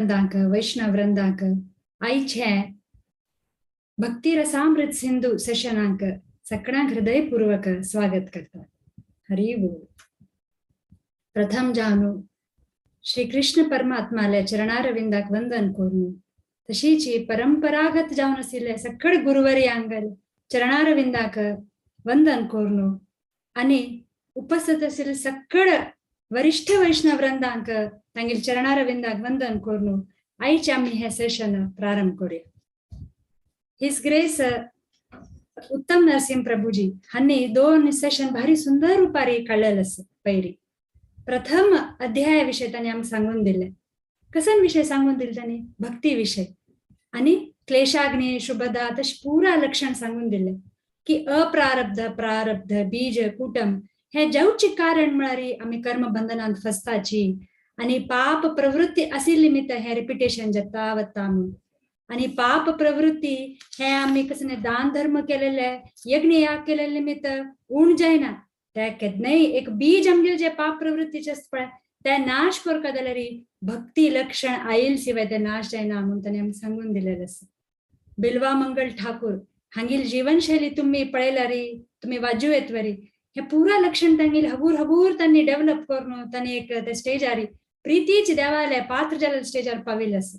वृंदांक, वैष्णव वृंदांक आयचे भक्ती रसामृत सिंधू सेशनांक सगळ्यांक हृदयपूर्वक स्वागत करता. हरी बोल. प्रथम जाणू श्री कृष्ण परमात्माल्या चरणारविंदाक वंदन करून, तशीच परंपरागत जावन आशिल्ले सकळ गुरुवर्यांगल चरणारविंदाक वंदन करून आणि उपस्थित आशिल्ले सकळ वरिष्ठ वैष्णव वृंदांक तांगेले चरणारविंदाक वंदन करून आयचे आमी हे सेशन प्रारंभ करूया. His grace उत्तम नरसिंह प्रभुजी हांणी दोन सेशन भारी सुंदर रुपारी काडलेले आसा. पयली प्रथम अध्याया विषय तांणी आमकां सांगून दिले. कसन विषय सांगून दिले तांणी? भक्ती विषय आणि क्लेशाग्नी शुभदा तशें पुरा लक्षण सांगून दिले की अप्रारब्ध प्रारब्ध बीज कुटम हे जावचे कारण म्हळ्यार आमी कर्म बंधनांत फसताची आणि पाप प्रवृत्ती आशिल्ली निमित्त हे रिपिटेशन जाता वता म्हणून. आणि पाप प्रवृत्ती हे आमी कसं दान धर्म केलेले, यज्ञ याग केलेले निमित्त उण जायना. ते केन्नाय एक बीज आमगेले जे पाप प्रवृत्तीचे आसता पळय ते नाश करपा जाल्यार भक्ती लक्षण आयल शिवाय ते नाश जायना म्हणून ताणें आमकां सांगून दिलेलें आसा. बिल्वा मंगल ठाकूर हांगेली जीवनशैली तुम्ही पळयल्यार, तुमी वाजू येतवरी, हे पुरा लक्षण तांगेले हगूर हगूर तांणी डेव्हलप करून तांणी एक ते स्टेजार प्रितीच देवाले पात्र जाल्ले स्टेजार पाविल्ले आसा.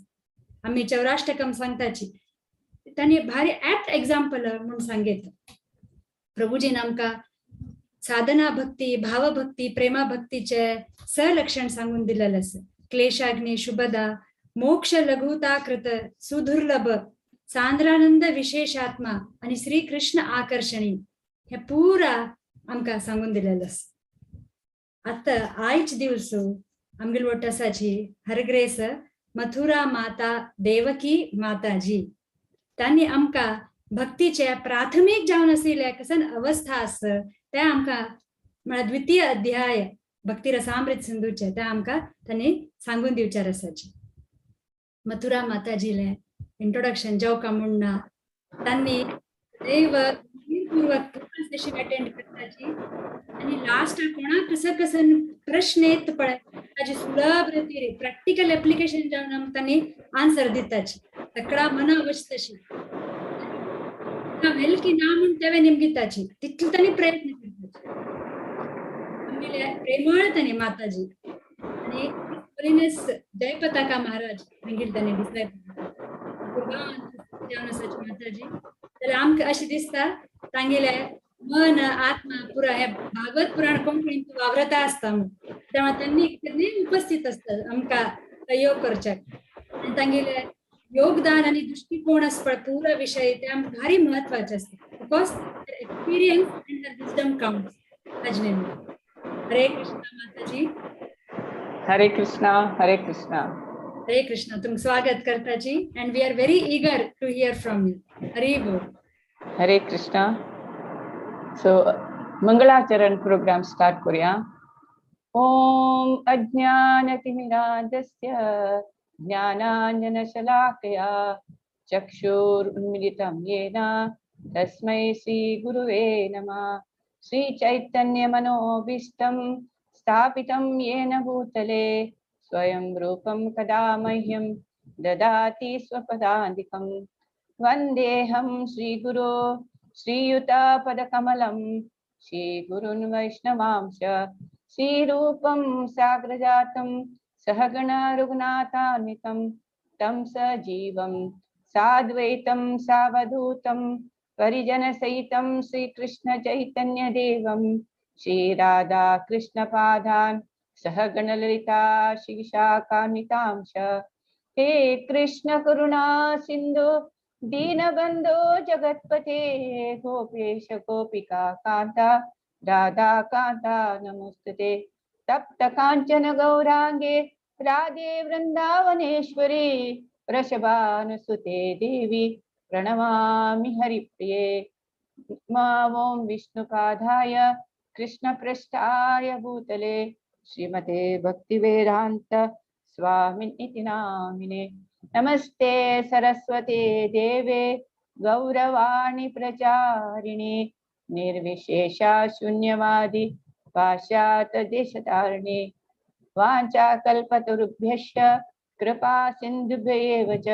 आमी चौराष्टकम सांगताची तांणी भारी ऍप्ट एग्जाम्पल म्हणून सांगेत. प्रभुजीन आमकां साधना भक्ती, भावभक्ती, प्रेमा भक्तीचे सलक्षण सांगून दिलेले आसा. क्लेशाग्नी शुभदा मोक्ष लघुता कृत सुदुर्लभ सांद्रानंद विशेषात्मा आणि श्री कृष्ण आकर्षणी हे पुरा आमकां सांगून दिलेलं आसा. आतां आयज दिवस आमगेले वट आसाची हरग्रेस मथुरा माता देवकी माताजी तांणी आमकां भक्तीचे प्राथमीक जावन आशिल्ले कसन अवस्था आसा ते आमकां म्हळ्यार द्वितीय अध्याय भक्ती रसामृत सिंधूचे ते आमकां तांणी सांगून दिवचार आसाची. मथुरा माताजीले इंट्रोडक्शन जेवका म्हणना, तांणी सदैव पूर्वक सेशन अटेंड करताची आणि लास्ट कोणाक कसं कसं प्रश्न येत पळय ताजी सुलभ रीतीर प्रॅक्टिकल एप्लिकेशन जावन आमकां तांणी आन्सर दिताची. सगळा मना वश तशी वेल की ना म्हूण तेवे निमगिताची तितलो तांणी प्रयत्न करताची. आमगेले प्रेमळ तांणी माताजी आणि होलीनेस जयपताका महाराज हांगेले तांणी डिसायपल कुर्बान जावन आसाची माताजी. जाल्यार आमकां अशें दिसता तांगेले मन आत्मा पुरा हे भागवत पुराण कोंकणींत वावरता आसता म्हणून. तेव्हा त्यांनी केन्नाय उपस्थित आसता आमकां सहयोग करच्याक आनी तांगेले योगदान आनी दृष्टिकोण आसा पळय पुरा विशय ते आमकां भारी महत्वाचे आसता because experience and wisdom counts. ताजे निमित्त हरे कृष्णा माताजी. हरे कृष्णा, हरे कृष्णा. हरे कृष्णा. तुमकां स्वागत करताची and we are very eager to hear from you. Hari बोल. हरे कृष्णा. सो मंगलाचरण प्रोग्राम स्टार्ट करूया. ओम अज्ञानतिमिरान्धस्य ज्ञानांजनशलाकया चक्षुरुन्मीलितं येन तस्मै श्री गुरुवे नमः. श्री चैतन्य मनोभीष्टं स्थापितं येन भूतले स्वयं रूपं कदा मह्यं ददाति स्वपदान्तिकं. वन्देऽहं श्रीगुरो श्रीयुतपदकमलं श्रीगुरुन् वैष्णवांश श्रीरूपं साग्रजातं सहगण रघुनाथान्वितं तं सजीवं साद्वैतं सावधूतं परिजनसहितं श्रीकृष्ण चैतन्यदेवं श्रीराधा कृष्णपादान् सहगणललिता श्रीशाकान्वितांश. हे कृष्ण करुणा सिंधु दीनबंधो जगत्पते गोपेश गोपिका कांता राधा कांता नमोस्तुते. तप्त कांचन गौरांगे राधे वृंदावनेश्वरी वृषभानुसुते देवी प्रणमामि हरिप्रिये. ॐ विष्णुपादाय कृष्णपृष्ठाय भूतले श्रीमते भक्तिवेदांत स्वामिन् इति नामिने. नमस्ते सरस्वते देवे गौरवाणी प्रचारिणे निर्विशेष शून्यवादी पाश्चात्य देशतारिणे. वाञ्छाकल्पतरुभ्यश्च कृपा सिन्धुभ्य एव च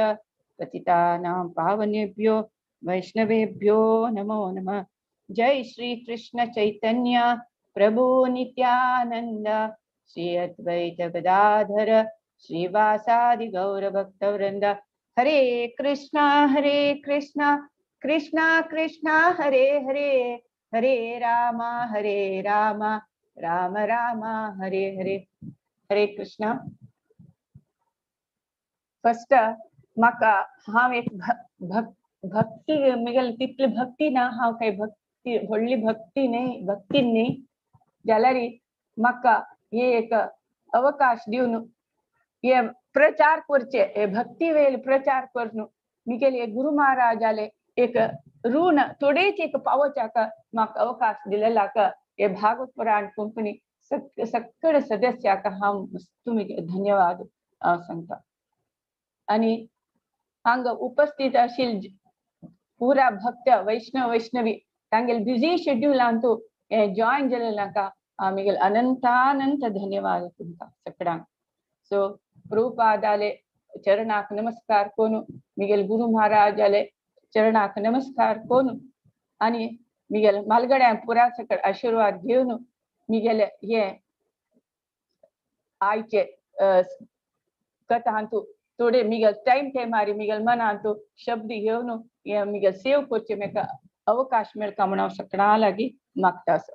पतितानां पावनेभ्यो वैष्णवेभ्यो नमो नमः। जय श्री कृष्ण चैतन्य प्रभु नित्यानंद श्री अद्वैत गदाधर श्रीवासादि गौर भक्तवृंद। हरे कृष्णा कृष्णा कृष्णा हरे हरे, हरे रामा राम राम हरे हरे। हरे कृष्णा। फर्स्ट म्हाका हांव एक भक्ती मिगल तितली भक्ती ना, हांव काय भक्ती व्हडली भक्ती न्ही, भक्ती न्ही जाल्यार म्हाका हे एक अवकाश दिवन हे प्रचार करचे, हे भक्ती वेल प्रचार करून मिगेले गुरु महाराजाले एक ऋण थोडेच एक पावोवच्याक म्हाका अवकाश दिलेलाक हे भागवत पुराण कंपनी सगळे सदस्याक हांव तुमी धन्यवाद सांगता। आनी हांगा उपस्थित आशिल्ले पुरा भक्त वैष्णव वैष्णवी तांगेले बिजी शेड्युलांतू हे जॉयन जाल्लेलाका मिगेले अनंतानंत धन्यवाद तुमकां सगळ्यांक। सो प्रभुपादाले चरणाक नमस्कार करून, मिगेल गुरु महाराजाले चरणाक नमस्कार करून आनी मिगेल मालगड्यांक पुरा सकळ आशीर्वाद घेवन मिगेले हे आयचे कथांतू थोडे मिगेल टायम टायमारी मिगेल मनांतू शब्द घेवन हे मिगेल सेव करचे म्हाका अवकाश मेळका म्हूण हांव सगळ्यां लागीं मागता आसा।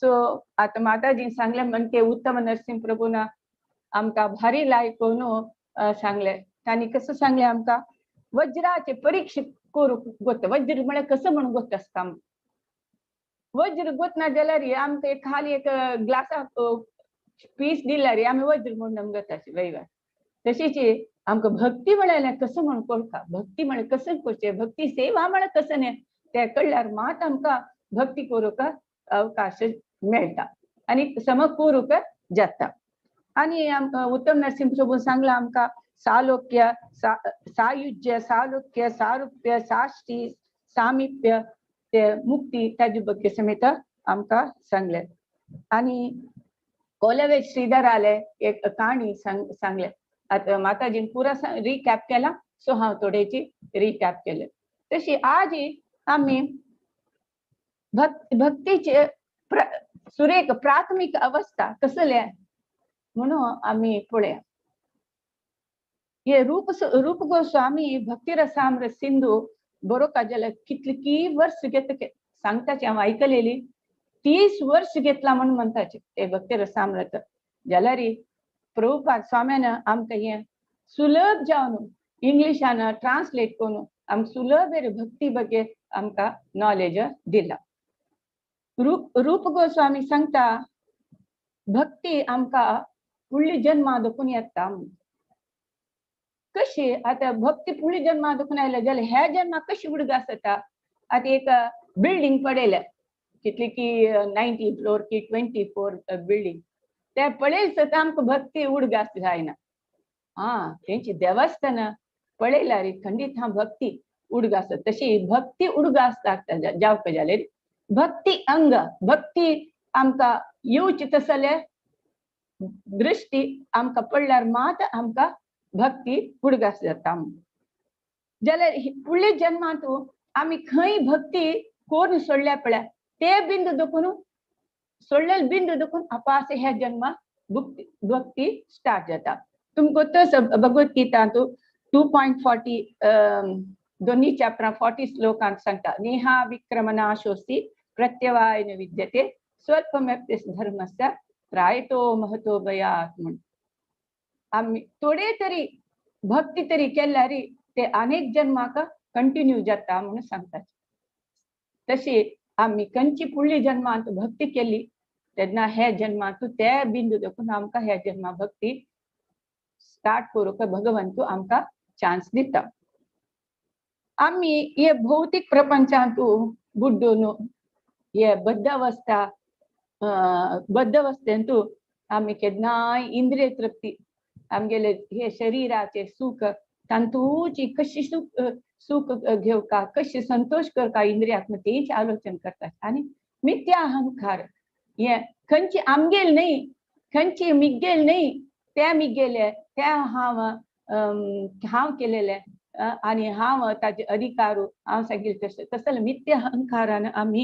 सो आतां माताजीन सांगलें म्हणजे उत्तम नरसिंह प्रभून आमकां भारी लायक करून सांगलें। तांणी कसं सांगलें आमकां वज्राचे परीक्षा करूंक गोत, वज्र म्हळ्यार कसं म्हूण गोत आसता, वज्र गोत ना जाल्यार आमकां एक खाली एक ग्लासा पीस दिल्यार आमी वज्र म्हूण गोताची वयवार। तशीच आमकां भक्ती म्हळ्यार कसं म्हूण कळटा, भक्ती म्हळ्यार कसं करचें, भक्ती सेवा म्हळ्यार कसं न्ही तें कळ्ळ्यार मात आमकां भक्ती करूंक अवकाश मेळटा आनी सम करूंक जाता। आनी आमकां उत्तम नरसिंह प्रभून सांगलां आमकां सालोक्य सायुज्य सालोक्य सारुप्य साष्टी सामिप्य ते मुक्ती ताजे ಬಗ್ಗೆ समेत आमकां सांगलें। आनी कोलवे श्रीधराले एक काणी सांगलें। आतां माताजीन पुरा रिकॅप केला, सो हांव थोडेची रिकॅप केलें। तशी आज आमी भक्तीचे सुरेख प्राथमीक अवस्था कसले म्हणून आमी पळया। हे रूप रूप गोस्वामी भक्ती रसामृत सिंधू बरोवपा जाल्यार कितली की वर्स घेत सांगताचे, हांव आयकलेली 30 वर्स घेतला म्हणून म्हणटाचे हे भक्ती रसामृत। जाल्यार प्रभुपाद स्वाम्यान आमकां हें सुलभ जावन इंग्लिशान ट्रान्सलेट करून आमकां सुलभ भक्ती ಬಗ್ಗೆ आमकां नॉलेज दिला। रूप रूप गोस्वामी सांगता भक्ती आमकां फुडली जन्मा दखून येता। कशी आतां भक्ती फुडली जन्मा दखून आयल्या जाल्यार ह्या जन्माक कशी उडगास जाता। आतां एक बिल्डींग पळयल्या कितली की 19 फ्लोर की 24 बिल्डींग, ते पळयले सुद्दां आमकां भक्ती उडगास जायना। आं तेंची देवस्थान पळयल्यार खंडीत हा भक्ती उडगास। तशी भक्ती उडगास लागता जावपा जाल्यार भक्ती अंग भक्ती आमकां येवची तसले दृष्टी आमकां पडल्यार मात आमकां भक्ती उडगास जाता। जाल्यार फुडल्या जन्मांत आमी खंय भक्ती करून सोडल्या पळय ते बिंदू दखून सोडलेले बिंदू दखून आपास ह्या जन्मा भक्ती स्टार्ट जाता। तुमकां तो भगवत गीतांत 2.40 दोन्ही चॅप्टर 40 श्लोकांत सांगता नेहा विक्रमनाशोस्ति प्रत्यवाय न विद्यते स्वल्पमेप्य धर्मस्य त्रायतो महतो भयात्। म्हूण आमी थोडे तरी भक्ती तरी केल्यार ते अनेक जन्माक कंटिन्यू जाता म्हणून सांगतात। तशी आमी खंयची फुडली जन्मांत भक्ती केली तेन्ना ह्या जन्मांत ते बिंदू देखून आमकां ह्या जन्मा भक्ती स्टार्ट करूंक भगवंतू आमकां चान्स दिता। आमी हे भौतीक प्रपंचांतू बुड्डून हे बद्ध अवस्था बद्ध अवस्थेंतू आमी केन्नाय इंद्रिय तृप्ती आमगेले हे शरीराचे सुख तांतूची कशी सुख सुख घेवका कशी संतोष करका इंद्रियाक तेच आलोचन करतात। आनी मिथ्या अहंकार हे खंयची आमगेल न्ही खंयची मिगेल न्ही ते मी गेले ते हांव हांव केलेले आनी हांव ताजे अधिकार हांव सांगिल्लें तशें तसले मिथ्या अहंकारान आमी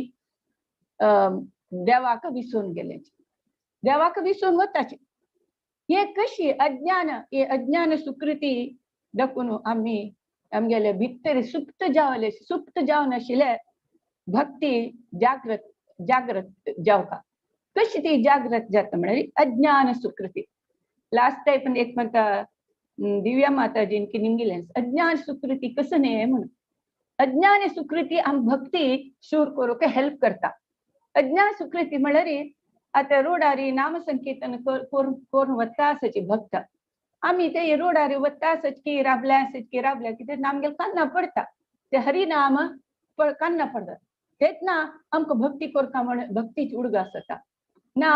देवाक विसरून गेले, देवाक विसरून वताचे. हे कशी अज्ञान, हे अज्ञान सुकृती दाखोवन आमी आमगेले भितर सुप्त जावले, सुप्त जावन आशिल्ले भक्ती जागृत जागृत जावका. कशी ती जागृत जाता म्हळ्यार अज्ञान सुकृती. लास्ट टायम एक म्हणटा दिव्या माताजीन की निमगिलें अज्ञान सुकृती कसं न्ही म्हणून. अज्ञान सुकृती आम भक्ती शूर करूंक हेल्प करता. अज्ञान सुकृती म्हळ्यार आतां रोडारी नामसंकीर्तन करून वता आसाची भक्त आमी ते रोडारी वता आसच की राबल्या आसच की राबल्या कितें आमगेले कान्ना पडटा, ते हरिनाम कान्ना पडटा तेच ना आमकां भक्ती करता म्हण भक्तीची उडगास जाता ना.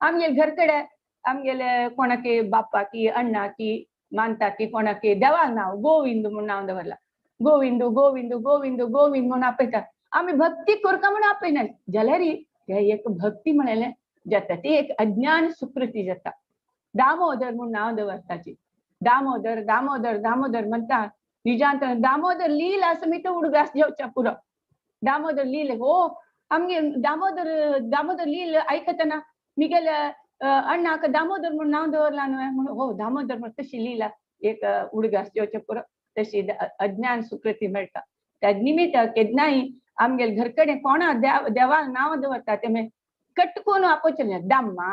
आमगेले घर कडेन आमगेले कोणाकी बापाकी अण्णाकी मानता की कोणाकी देवा नांव गोविंद म्हूण नांव दवरला, गोविंद गोविंद गोविंद गोविंद म्हूण आपयता. आमी भक्ती करता म्हूण आपयना जाल्यार ते एक भक्ती म्हणलें जाता, ती एक अज्ञान सुकृती जाता. दामोदर म्हूण नांव दवरताची, दामोदर दामोदर दामोदर म्हणटा, निजांत दामोदर लील आसा मी तो उडगास घेवच्या पुरो. दामोदर लील हो आमगे दामोदर दामोदर लील आयकतना मिगेले अण्णाक दामोदर म्हूण नांव दवरला न्हय म्हणून हो दामोदर म्हण तशी लीला एक उडगास घेवच्या पुरो. तशी अज्ञान सुकृती मेळटा. त्या निमित्त केन्नाय आमगेले घर कडेन कोणा देवाक नांव दवरता ते कटकून आपोवचें, दाम्मा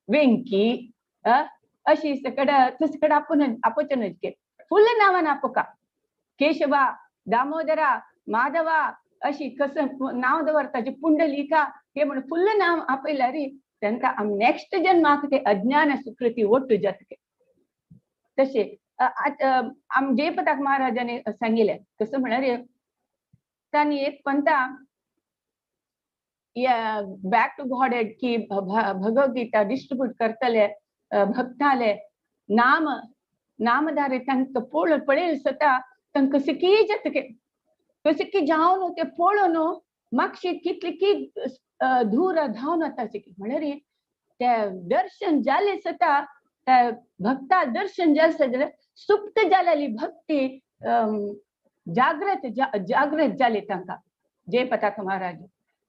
वेंकी अशी सकड तसकड आपून आपोवचें न्हय, फुल नांवान आपोवका. केशवा दामोदरा माधवा अशी कसं नांव दवरताची पुंडलिका हे म्हण फुल्ल नांव आपयल्यार तांकां आमी नेक्स्ट जन्माक ते अज्ञान सुकृती ओट्टू जातके. तशें आम जयपताक महाराजांनी सांगिल्लें कसं म्हळ्यार तांणी एक पंता बॅक टू गॉड की भगवद्गीता डिस्ट्रीब्यूट करतले भक्ताले नाम नामधारे तांकां पळयल स्वता तांकां सुखी जातके, सुखी जावन ते पळोवन मातशी कितली की धूर धांवन वता म्हळ्यार ते दर्शन जाले स्वता त्या भक्ता दर्शन जाले जाल्यार सुप्त जालेली भक्ती जागृत जागृत जाली तांकां जयपताक महाराज.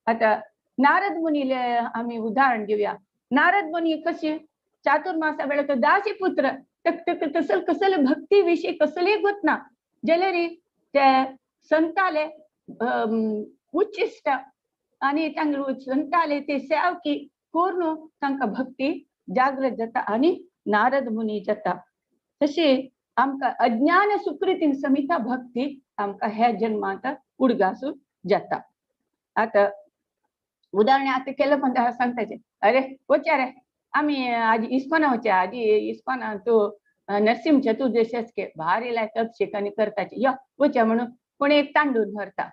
आतां नारद मुनीले आमी उदाहरण घेवया. नारद मुनी कशी चातुर्मासा वेळार तो दासी पुत्र तसल कसले भक्ती विशीं कसली गोत ना जाल्यार ते संताले उच्चिश्ट आनी तांगेले संताले ते सेवकी करून तांकां भक्ती जागृत जाता आनी नारद मुनी जाता. तशी आमकां अज्ञान सुकृती समिता भक्ती आमकां ह्या जन्मांत उडगासून जाता. आतां उदाहरण आतां केलं पण सांगताचे अरे वच्या रे आमी आज इस्कॉना वच्या, आजी इस्कॉना तो नरसिंह चतुर्दशी के भारी लायक अभिषेक आनी करताचे यो वच्या म्हणून कोण एक तांडून व्हरता,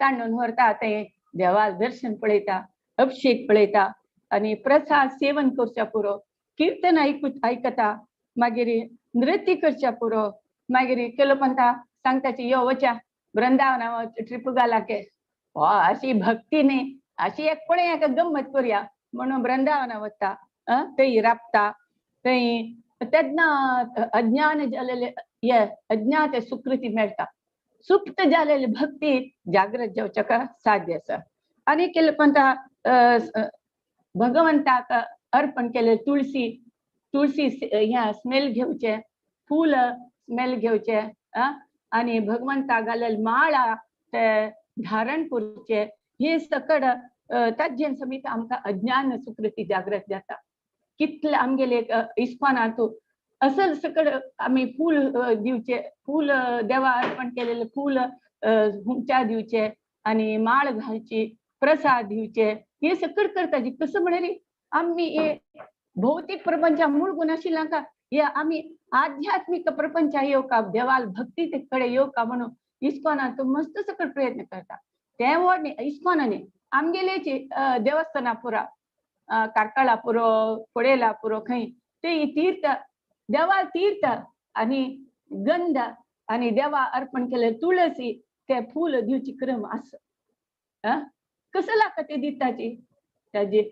तांडून व्हरता ते देवाक दर्शन पळयता, अभिषेक पळयता आनी प्रसाद सेवन करच्या पुरो, किर्तन आयकता, मागीर नृत्य करच्या पुरो, मागीर केलो पंता सांगताची यो वच्या वृंदावना ट्रिप घाला के हो अशी भक्ती न्ही अशी एक कोणी एका गम्मत करूया म्हणून वृंदावना वता थंय राबता थंय तेन्ना अज्ञान जालेले हे अज्ञात सुकृती मेळटा, सुप्त जालेली भक्ती जागृत जावच्या साध्य आसा. आनी केले पंता भगवंताक अर्पण केले तुळसी, तुळसी ह्या स्मेल घेवचे, फूल स्मेल घेवचे आनी भगवंता घालेले माळा ते धारण करचे, हे सकड ताजेन समीत आमकां अज्ञान सुकृती जागृत जाता. कितले आमगेले इस्कॉनांत असल सकड आमी फूल दिवचे, फूल देवा अर्पण केलेले फूल हुमच्या दिवचे आनी माळ घालची, प्रसाद दिवचे, हे सकड करताची. कसं म्हळ्यार आमी हे भौतिक प्रपंचा मुळगून आशिल्ल्या का हे आमी आध्यात्मिक प्रपंचा येवका देवाल भक्ती कडेन येवका म्हणून इस्कॉनांत मस्त सकड प्रयत्न करता. ते व्हड न्ही इस्कॉनांनी आमगेलेची देवस्थानां पुरा कार्कळा पुरो कोडेला पुरो खंय ते तीर्थ देवा तीर्थ आनी गंध आनी देवा अर्पण केले तुळसी ते फूल दिवची क्रम आसा. कसं लागता ते दिताची ताजे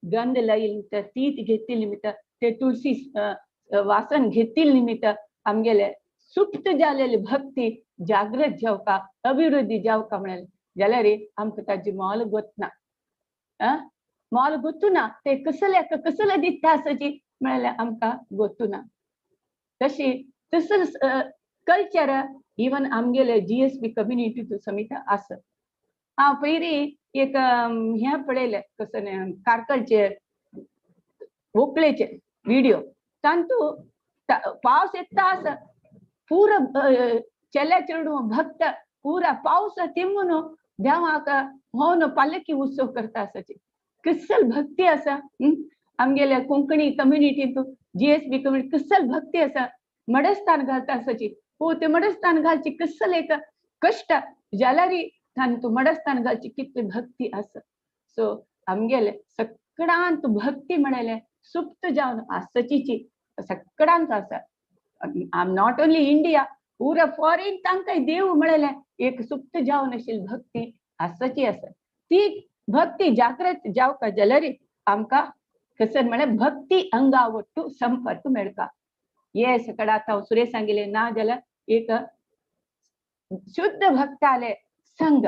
गंध लायल तीत घेतली मिता ते तुळसी वासन घेतील निमित्त आमगेले सुप्त जालेली भक्ती जागृत जावका, अभिवृद्धी जावका म्हळ्यार जाल्यार आमकां ताजी मोल गोतना, मोल गोतुना, ते कसले कसले दिता आसाची म्हळ्यार आमकां गोतुना. तशी तसोच कल्चर इवन आमगेले जीएसबी कम्युनिटी समित आसा. हांव पयलीं एक हें पळयलें कसं कारकळचे व्हंकलेचे विडियो, तांतू पावस येता आसा, पुरा चेल्या चेडूं भक्त पुरा पावस तिमून देवाक होवन पालकी उत्सव करता आसाची. किसल भक्ती आसा आमगेल्या कोंकणी कम्युनिटींत, जीएसबी कम्युनिटी किसल भक्ती आसा. मडस्थान घालता आसाची, हो ते मडस्थान घालची किसल एक कश्ट जाल्यार तांतू मडस्थान घालची कितली भक्ती आसा. सो आमगेले सगळ्यांत भक्ती म्हळ्यार सुप्त जावन आसचीची सगळ्यांत आसा. Not only India, पुरा फॉरेन तांकां देव म्हळ्यार एक सुप्त जावन आशिल्ली भक्ती आसची आसा. ती भक्ती जागृत जावका जाल्यार आमकां कसं म्हळ्यार भक्ती अंगा वट्टू संपर्क मेळटा. हे सगळं आतां हांव सुरेश सांगिल्लें ना जाल्यार एक शुद्ध भक्ताले संघ,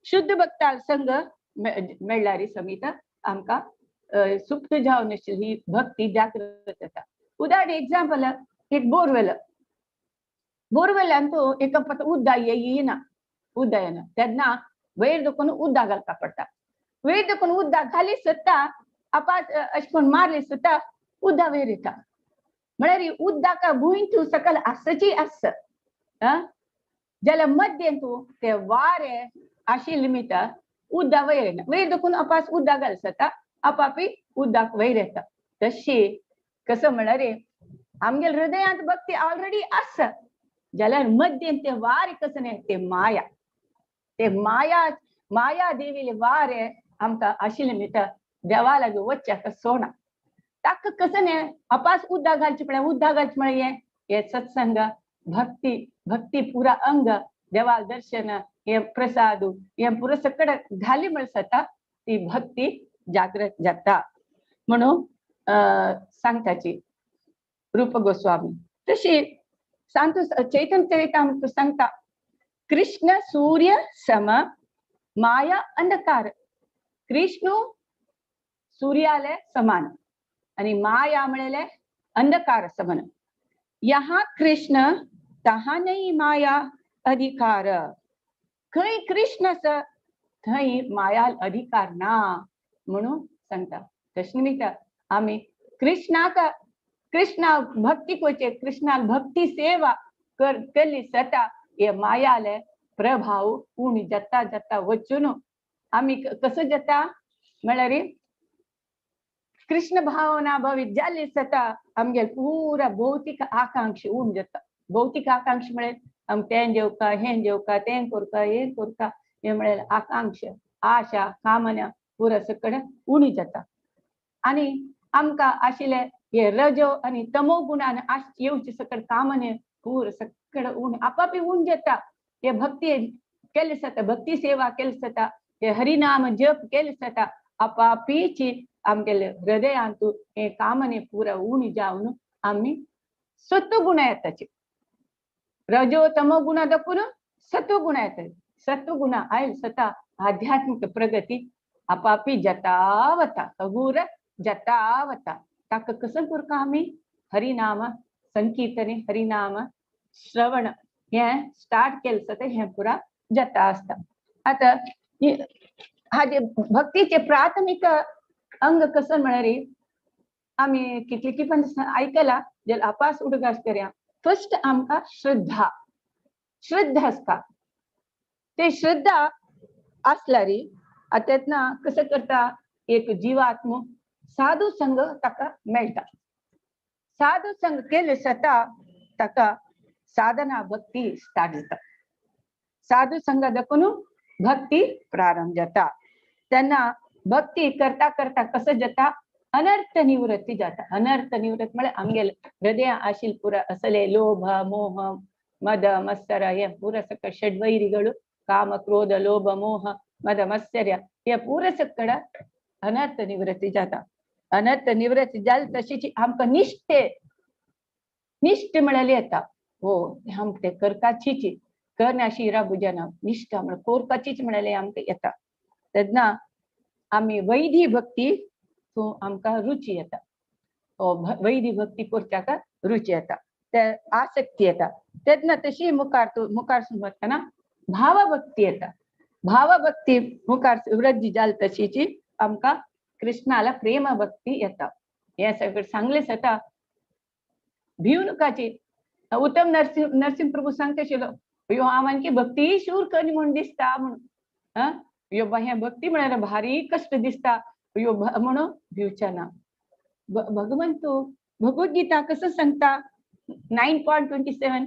शुद्ध भक्ताले संघ मेळ्ळ्यार समित आमकां सुप्त जावन आशिल्ली ही भक्ती जागृत जाता. उदाहरण एग्जाम्पल, एक बोरवेल, बोरवेलान तो एका पत उदक येना, उदक येना तेन्ना वयर देखून उदक घालपा पडटा. वयर देखून उदक घाली सुद्दां आपात अशें करून मारली सुद्दां उदक वयर येता. म्हळ्यार उदका भूंय तूं सकयल आसची आस जाल्यार मध्यें तूं ते वारें आशिल्ले निमित्त उदक वयर येना, वयर देखून अपास उदक घाल जाता, आपापी उदक वयर येता. तशी कसं म्हळ्यार आमगेले हृदयांत भक्ती ऑलरेडी आसा जाल्यार मध्यें ते वारें कसं न्ही ते माया, ते माया माया देवीले वारें आमकां आशिल्ले निमित्त देवा लागीं वचच्याक सोडना. ताका कसं न्ही अपास उदक घालचें पडलें, उदक घालचें म्हळ्यार हें सत्संग भक्ती, भक्ती पुरा अंग देवा दर्शन हे प्रसाद हे पुरा सगळं घाली म्हळ्यार जाता ती भक्ती जागृत जाता म्हणून सांगताची रूप गोस्वामी. तशी सांतू चैतन्य चरितामृत सांगता, कृष्ण सूर्य सम माया अंधकार. कृष्ण सूर्याले समान आणि माया म्हळेले अंधकार समान. यहाँ कृष्ण तहा नहीं माया अधिकार. खंय कृष्ण आसा थंय माया अधिकार ना म्हणून सांगता. तशें निमित्त आमी कृष्णाक कृष्णा भक्ती करचे, कृष्णाक भक्ती सेवा केली सता हे मायाले प्रभाव उणी जाता जाता वचून आमी कसं जाता म्हळ्यार कृष्ण भावना भवित जाली सता आमगे पुरा भौतीक आकांक्षा उण जाता. भौतीक आकांक्षा म्हळ्यार आम तें जेवका, हें जेवका, तें करका, हें करका, हें म्हळ्यार आकांक्षा, आशा, कामना पुरा सगळें उणी जाता. आनी आमकां आशिल्ले हे रजो आनी तमो गुणान येवचे सगळे कामने पूर सगळें उण आपापी उण जाता. हे भक्ती केले जाता, भक्ती सेवा केली जाता, हे हरिनाम जप केले जाता, आपापीची आमगेले हृदयांतू हे कामने पुरा उणी जावन आमी सत्वगुण येताची. रजो तमो गुणा दाखोवन सत्वगुण येता. सत्वगुण आयल सता आध्यात्मिक प्रगती आपापी जाता वता, हगूर जाता वता. ताका कसं करता आमी हरिनाम संकीर्तने, हरिनाम श्रवण हें स्टार्ट केलें जाता, हें पुरा जाता आसता. आतां हाजे भक्तीचे प्राथमीक अंग कसं म्हळ्यार आमी कितली पण आयकला जाल्यार अपास उडगास करया. फर्स्ट आमकां श्रद्धा, श्रद्धा आसता. ते श्रद्धा आसल्यार आतां तेन्ना कसं करता एक जिवात्म साधू संघ ताका मेळटा. साधू संघ केले जाता ताका साधना भक्ती स्टार्ट जाता. साधू संघ दाखोवन भक्ती प्रारंभ जाता. तेन्ना भक्ती करता करता कसं जाता अनर्थ निवृत्ती जाता. अनर्थ निवृत्त म्हळ्यार आमगेले हृदय आशिल्ले पुरा असले लोभ मोह मद मत्सर हे पुरा सगळे षड्वैरिಗಳು काम क्रोध लोभ मोह मद मत्सर्य हे पुरा सगळं अनर्थ निवृत्ती जाता. अनर्थ निवृत्ती जाली तशीच आमकां निष्ठे निश्ठ म्हळ्यार येता. हो आमकां ते करकाचीच करना शिरा भुजना निश्ठा म्हळ्यार कोरकाचीच म्हळ्यार आमकां येता. तेन्ना आमी वैधी भक्ती तूं आमकां रुची येता. वैधी भक्ती करच्याक रुची येता, ते आसक्ती येता. तेन्ना तशी मुखार तूं मुखार वतना भावभक्ती येता. भावभक्ती मुखार वृद्धी जाल तशीची आमकां कृष्णाला प्रेम भक्ती येता. हे सगळें सांगलें जाता भिवनुकाची. उत्तम नरसिंह नरसिंह प्रभू सांगता आशिल्लो ह्यो हांव आणखी भक्ती शूर कर म्हूण दिसता म्हणून. ह्यो हें भक्ती म्हळ्यार भारी कश्ट दिसता ह्यो म्हणून भिवच्या ना. भगवंत भगवद्गीता कसं सांगता 9.27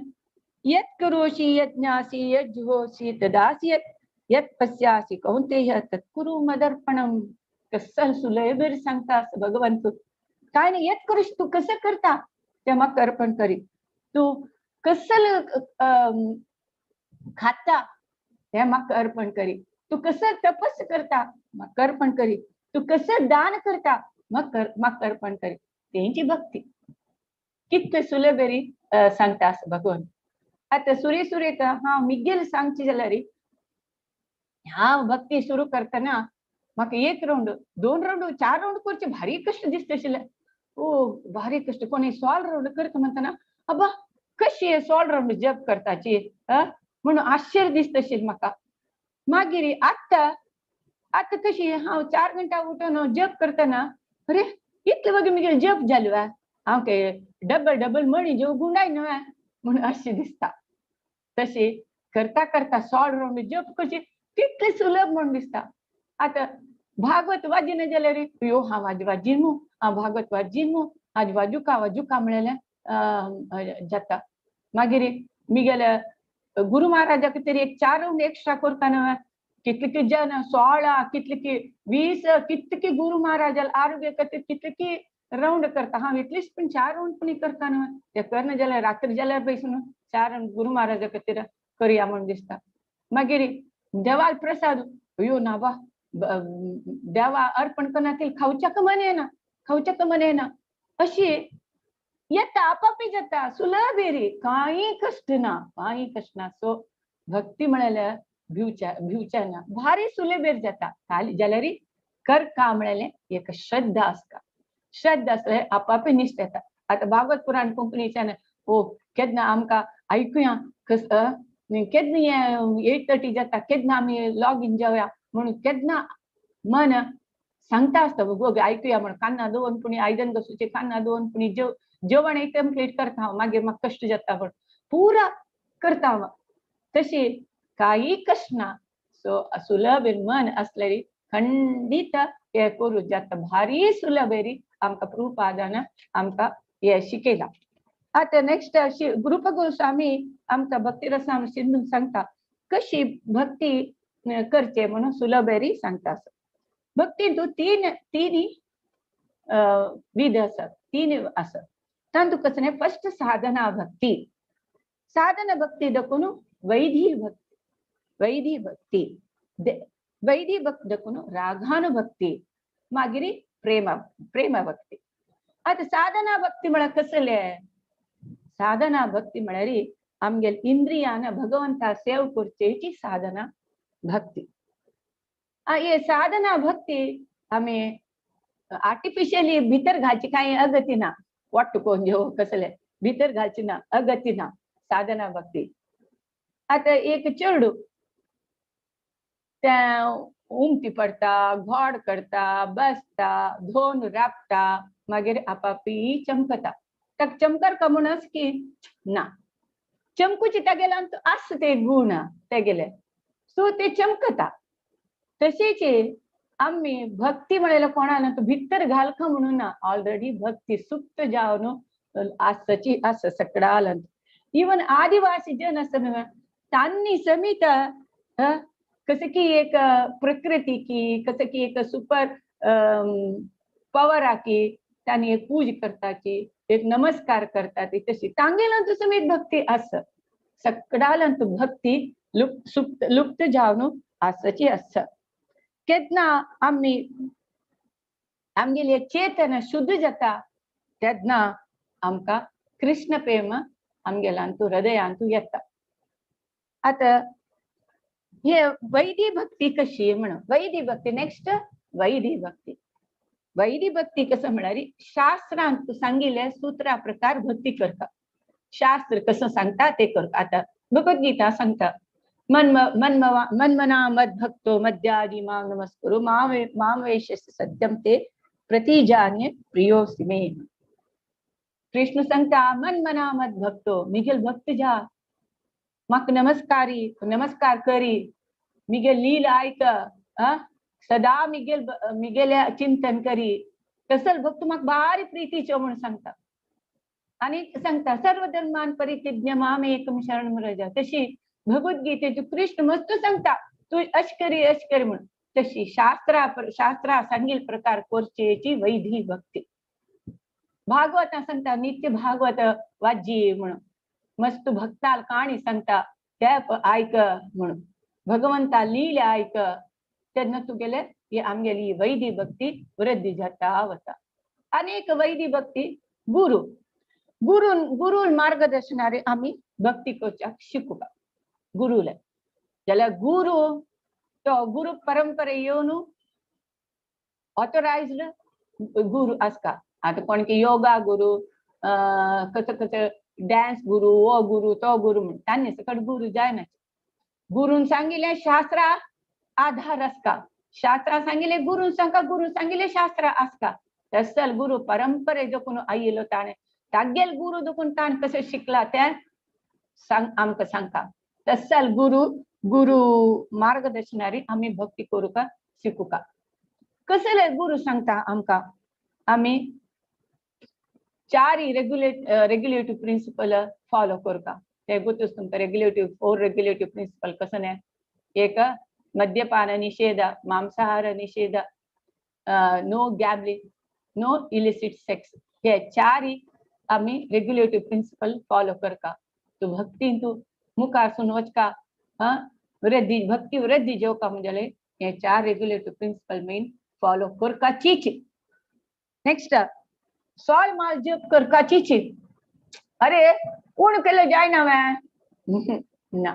यत् करोषि यज्ञासि यज्जुहोषि तदासि यत् यत् पश्यासि कौन्तेय तत्कुरु मदर्पणम. कसं सुलभेर सांगता भगवंत. काय नाही, यत् करोषि तू कसं करता ते म्हाका अर्पण करी. तू कसं खाता हे म्हाका अर्पण करी. तू कसं तपस करता म्हाका अर्पण करी. तू कसं दान करता म्हाका अर्पण करी. तेंची भक्ती कितले सुलभेरी सांगता असं भगवंत. आतां सुरे सुरेक हांव मिगेल सांगची जाल्यार हांव भक्ती सुरू करतना म्हाका एक रावंड 2 रावंड 4 रावंड करचे भारी कश्ट दिसता आशिल्ले. ओ भारी कश्ट. कोणी 16 रावंड करता म्हणतना अब्बा कशी 16 रावंड जप करताची म्हणून आश्चर्य दिसता आशिल्लें म्हाका. मागीर आतां आतां कशी हांव 4 घंटा उठून जप करतना अरे इतले वगीर मुगेले जप जालो हांव काय डबल डबल मणी जेव गुंडाय न्हय म्हणून अशें दिसता. तशी करता करता 16 रावंड जप कशी तितले सुलभ म्हूण दिसता. आतां भागवत वाजिना जाल्यार यो हांव आज वाजीन मू, हांव भागवत वाजीन मू, आज वाजुका वाजुका म्हणलें जाता. मागीर मिगेल्या गुरु महाराजाक तरी एक 4 रावंड एक्स्ट्रा करता न्हय. कितले की जन 16 कितले की 20 कितले की गुरु महाराजाल आरोग्य खातीर कितले की रावंड करता. हांव इतलीच पण 4 रावंड पण करता न्हय. ते करना जाल्यार रात्री जाल्यार पयसून 4 रावंड गुरु महाराजा खातीर करया म्हूण दिसता. मागीर देवाल प्रसाद अयो ना बा देवा अर्पण करना खावच्याक मन येना, खावच्याक मन येना अशी येता आपापी जाता सुलभ रे, कांय कश्ट ना, कांय कश्ट ना. सो भक्ती म्हळ्यार भिवच्या भिवच्या ना, भारी सुलभेर जाता. खाली जाल्यार कर का म्हळ्यार एक श्रद्धा आसता. श्रद्धा आसल्यार आपापी निश्ठ येता. आतां भागवत पुराण कोंकणीच्यान ओ केन्ना आमकां आयकुया कस केन्ना हें 8:30 जाता केन्ना आमी लॉग इन जावया म्हणून केन्ना मन सांगता आसता गो आयकुया म्हणून. कान्ना दोन पुणी आयदन घसूचे कान्ना दोन पुणी जेवण एक कंप्लीट करता हांव मागीर म्हाका कश्ट जाता म्हण पुरा करता हांव. तशी काही कश्ट ना. सो सुलभ मन आसल्यार खंडीत हे करूं जाता. भारी सुलभ रे आमकां प्रभुपादान आमकां हे शिकयलां. आतां नेक्स्ट रूप गोस्वामी आमकां भक्ती रसाम सिंधून सांगता कशी भक्ती करचे म्हणून सुलभ रे सांगता. भक्तीन तूं तीन विध आसात, 3 आसात. तातूंत कसलें फर्स्ट साधना भक्ती. साधना भक्ती देखून वैधी भक्ती, वैधी भक्ती, वैधी भक्ती देखून रागानुभक्ती, मागीर प्रेम प्रेम भक्ती. आतां साधना भक्ती म्हळ्यार कसलें? साधना भक्ती म्हळ्यार आमगेले इंद्रियान भगवंता सेव करचेची साधना भक्ती. हे साधना भक्ती आमी आर्टिफिशियली भितर घालची कांय अगती ना, वाट्ट कोण जेव कसले भितर घालची ना, अगती ना साधना भक्ती. आतां एक चेडूं तें उमटी पडटा, घोड करता, बसता, धोन राबता, मागीर आपापी चमकता. ताका चमकर का म्हणस की ना, चमकुची तागेल्यान आसा ते गुण तेगेले, सो ते चमकता. तशीच आमी भक्ती म्हळ्यार कोणाक भितर घालका म्हणून ना, ऑलरेडी भक्ती सुप्त जावन आसची आसा सकडाल. इवन आदिवासी जन आसा न्हय तांणी समीत कसं की एक प्रकृती की कसं की एक सुपर पवर की तांणी एक पूज करताची, एक नमस्कार करतात, तशी तांगेल्यांत समीत भक्ती आसा. सकडालंत भक्ती लुप्त लुप्त जावन आसची आसा. केन्ना आमी आमगेली चेतन शुद्ध जाता तेन्ना आमकां कृष्ण प्रेम आमगेल्यांतू हृदयांतू येता. आतां हे वैदी भक्ती कशी म्हणून वैदी भक्ती नेक्स्ट वैदी भक्ती. वैदी भक्ती कसं म्हळ्यार शास्त्रांत सांगिल्ले सूत्रा प्रकार भक्ती करता. शास्त्र कसं सांगता ते करता. आता भगवद्गीता सांगता मनमना मद भक्तो मद्यादि मां नमस्कुरु मां वेश्यसि सत्यम ते प्रतिजाने प्रियोसि मे. कृष्ण सांगता मनमना मद भक्तो मिगेल भक्त जा म्हाका नमस्कारी नमस्कार करी मिगेल लीला आयक सदा मिगेल मिगेल्या चिंतन करी तसल भक्त म्हाका भारी प्रितीचो म्हणून सांगता. आनी सांगता सर्व धर्मान परित्यज्य मामेकं शरण व्रज. तशी भगवद्गीतेची कृष्ण मस्त सांगता तू अश करी अश करी म्हणून. तशी शास्त्रा शास्त्रा सांगील प्रकार कोरचेची वैधी भक्ती. भागवत सांगता नित्य भागवत वाजी म्हणून मस्त भक्ताल काणी सांगता त्या ऐक म्हणून भगवंता लीला ऐक तेन्ना तुगेले ही आमगेली वैधी भक्ती वृद्धी जाता वता. अनेक वैधी भक्ती गुरु गुरु गुरु मार्गदर्शनारे आमी भक्ती करच्याक शिकूंक गुरुले जाल्यार गुरु तो गुरु परंपरे येवन ऑथोरायज्ड गुरु आसता. आतां कोण की योगा गुरु कसो कसो डान्स गुरु हो गुरु तो गुरु म्हण तांणी सकट गुरु जायना. गुरून सांगिल्लें शास्त्रा आधार आसता. शास्त्रा सांगिल्लें गुरून सांगता गुरून सांगिल्लें शास्त्र आसता. तसल गुरु परंपरे देखून आयिल्लो ताणें तागेल गुरु देखून ताणें कशें शिकला तें सांग आमकां सांगता. तसल गुरु गुरु मार्गदर्शनारी आमी भक्ती करूंक शिकूंक. कसले गुरु सांगता आमकां आमी चारी रेग्युलेटिव्ह प्रिंसिपल फॉलो करता. ते गोतूच तुमकां रेग्युलेटिव्ह फोर रेग्युलेटिव्ह प्रिंसिपल कसो न्ही एक मद्यपान निषेध मांसाहार निषेध no gambling no illicit sex हे चारी आमी रेग्युलेटिव्ह प्रिंसिपल फॉलो करता. तूं भक्तीन तूं मुखार सून वचका वृद्धी भक्ती वृद्धी जेवका म्हणजे हे चार रेग्युलेटिव्ह प्रिंसिपल मेन फॉलो करपाचीच. नेक्स्ट सोल माल जप करपाचीच. अरे कोण केलं जायना वे ना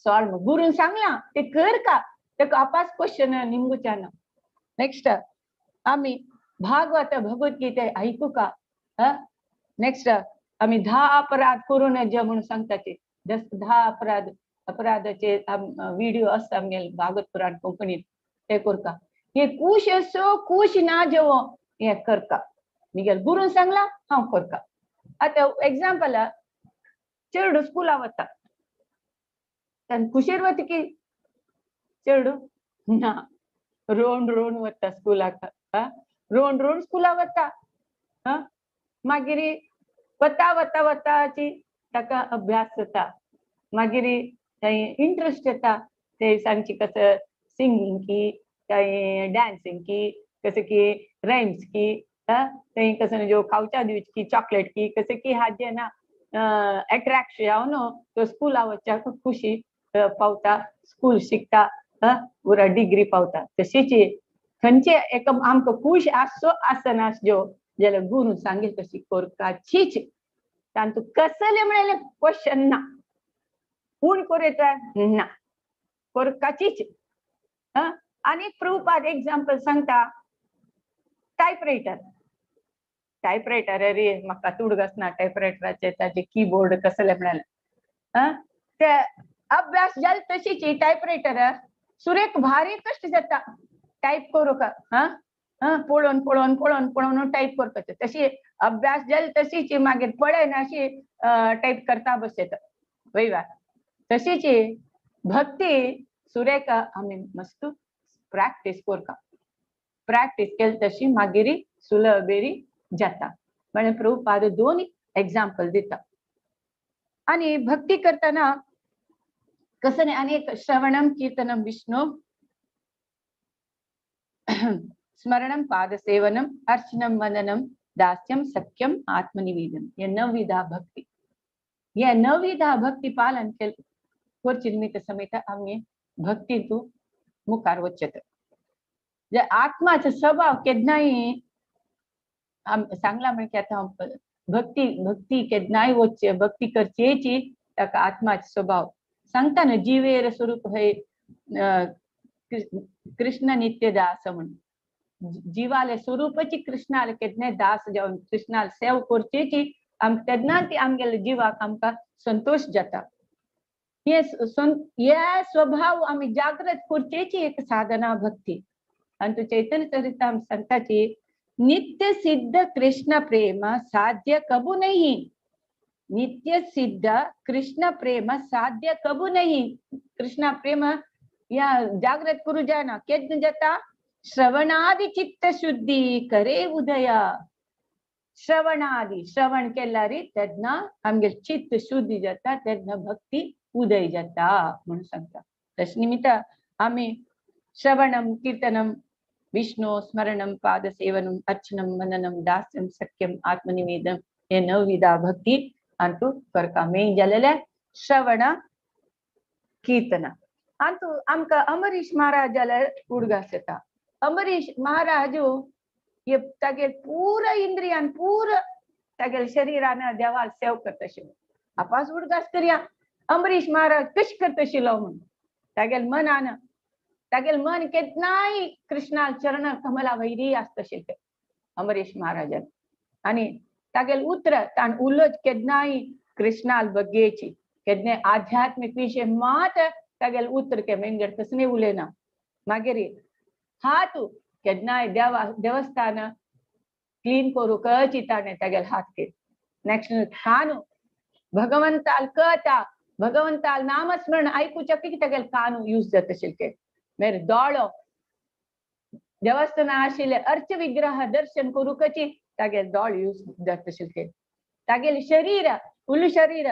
सोल गुरून सांगला ते कर का तेका आपास क्वेश्चन निमगुच्या ना. नेक्स्ट आमी भागवत भगवद्गीता ऐकू का. नेक्स्ट आमी 10 अपराध करू नये म्हणून सांगता ते 10 अपराध अपराधाचे व्हिडिओ आसता आमगेले भागवत पुराण कोंकणीत ते करता. हे कुश असो कुश ना जेवो हे करता. मिगेल गुरून सांगला हांव करता. आतां एग्जाम्पल चेडू स्कुला वता ताणें कुशीर वता की चेडू ना रोवन रोवन वता स्कुलाक रोवन रोवन स्कुला वता. मागीर वता वता वताची ताका अभ्यास जाता मागीर थंय इंट्रस्ट येता ते सांगची कसं सिंगींग की थंय डान्सिंग की कसं की रायम्स की थंय कसं जो खावच्या दिवची की चॉकलेट की कसं की हाजें ना एट्रॅक्ट जावन तो स्कुला वचच्याक खुशी पावता स्कूल शिकता पुरा डिग्री पावता. तशीच खंयचे एक आमकां खूश आसचो आसना ज्यो जाल्यार गुरू सांगील तशी करपाचीच. तांतूं कसलें म्हणलें क्वेश्चन ना पूण करूं येता ना करपाचीच. आनी प्रभुपाद एग्जाम्पल सांगता टायपरायटर टायपरायटर रे म्हाका तुडगस ना टायपरायटराचे ताजे कीबोर्ड कसले म्हणलें ते अभ्यास जाल तशीच टायपरायटर सुरेक भारी कश्ट जाता टायप करूंक पळोवन पळोवन पळोवन पळोवन टायप करपाचें. तशी अभ्यास जाल तशीच मागीर पळयना अशी टायप करता बस येता वय वा. तशीच भक्ती सुरेक आमी मस्त प्रॅक्टीस करता. प्रॅक्टीस केली तशी मागीर सुलभेरी जाता. म्हळ्यार प्रभुपाद दोन एग्जाम्पल दिता. आनी भक्ती करतना कसं न्ही आनी एक श्रवणम कीर्तनम विष्णु स्मरणम पादसेवनम अर्चनम वंदनम दास्यम सख्यम आत्मनिवेदन हे नवविधा भक्ती. हे नवविधा भक्ती पालन केल करचे निमित्त समेत आमी भक्ती तूं मुखार वचत. जे आत्माचो स्वभाव केन्नाय सांगला म्हण की आतां हांव भक्ती भक्ती केन्नाय वचचे, भक्ती करचेची ताका आत्माचो स्वभाव सांगता न्हू, जिवेर स्वरूप हे कृष्ण नित्य दास म्हण. जिवाले स्वरूपाची कृष्णाले केन्नाय दास जावन कृष्णाल सेव करचेची आम तेन्ना ती आमगेले जिवाक आमकां संतोश जाता. हे स्वभाव आमी जागृत करचेची एक साधना भक्ती. आनी तूं चैतन्य चरिताम सांगताची नित्य सिद्ध कृष्ण प्रेम साध्य कबू नहीं, नित्य सिद्ध कृष्ण प्रेम साध्य कबू नहीं. कृष्ण प्रेम या जागृत करू जायना, केन्ना जाता? श्रवणादि चित्त शुद्धी करे उदया. श्रवणादि श्रवण केल्यार तेन्ना आमगे चित्त शुद्धी जाता, तेन्ना भक्ती उदय जाता म्हणून सांगता. तशें निमित्त आमी श्रवणम कीर्तनम विष्णु स्मरणम पादसेवनम अर्चनम मननम दास्यम सख्यम आत्मनिवेदन हे नवविधा भक्ती अंतू करका. मेन जालेले श्रवण कीर्तन. अंतू आमकां अमरीश महाराज जाल्यार उडगास येता. अमरीश महाराज हे तागेर पुरा इंद्रियान पुरा तागेर शरीरान देवाल सेव करता. आपास उडगास करया अमरीश महाराज कश करता म्हणून. तागेल मनान तागेल मन केन्नाय कृष्णा चरण कमला वैरी आसता अमरीश महाराजान. आनी तागेल उतर ताण उलोच केन्नाय कृष्णाल बग्गेची, केन्नाय आध्यात्मिक विशय मात तागेल उतर के मेंगेर कसले उलयना. मागीर हात केन्नाय देवा देवस्थान क्लीन करूंकची ताणें तागेल हात के. नेक्स्ट कानू भगवंताल कथा भगवंताल नामस्मरण आयकुच्या की तागेल कानू यूज जाता आशिल्ले. मागीर दोळो देवस्थान आशिल्ले अर्च विग्रह दर्शन करूंकची तागेल दोळ यूज जाता आशिल्ले. तागेल शरीर उल्लू शरीर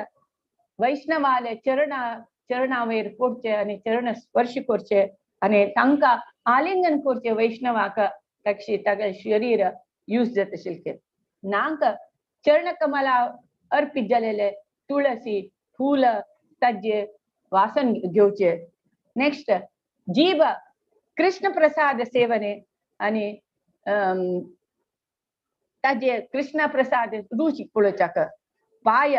वैष्णवाले चरणा चरणावेर पडचे आनी चरण स्पर्श करचे आनी तांकां आलिंगन करचे वैष्णवाक ताक्षी तागेल शरीर यूज जाता आशिल्ले. नांक चरण कमला अर्पित जालेले तुळसी फूल ताजे वासन घेवचे. नेक्स्ट जीव कृष्ण प्रसाद सेवने आनी ताजे कृष्ण प्रसाद रुची पळोवच्याक. पाय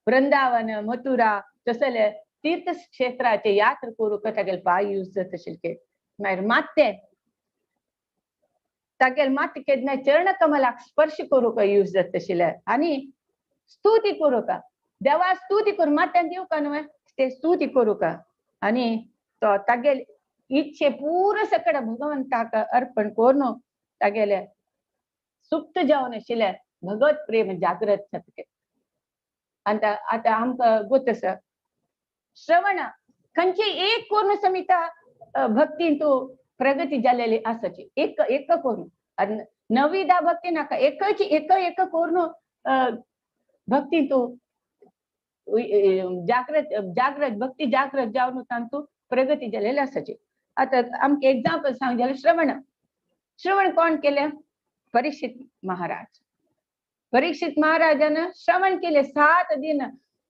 वृंदावन मथुरा तसले तीर्थक्षेत्राचे यात्रा करूंक तागेल पाय यूज जाता आशिल्ले. मागीर मात्ते तागेल मात्ते केन्ना चरण कमलाक स्पर्श करूंक यूज जाता आशिल्ले. आनी स्तुती करूंक देवा स्तुती करूं मात्यान दिवका न्हय ते स्तुती करूंक. आनी तो तागेल इच्छे पुरो सकड भगवंताक अर्पण करून तागेले सुप्त जावन आशिल्ले भगवत प्रेम जागृत जाता. आतां आतां आमकां गोत आसा श्रवण खंयचे एक करून समिता भक्तीन तूं प्रगती जालेली आसाची. एक एक करून आनी नविधा भक्ती नाका, एकच एक एक करून भक्ती तूं जागृत जागृत भक्ती जागृत जावन तांतू प्रगती जालेली आसाची. आतां आमकां एग्जाम्पल सांग जाल्यार श्रवण श्रवण कोण केलें? परीक्षित महाराज. परीक्षित महाराजान श्रवण केलें 7 दिन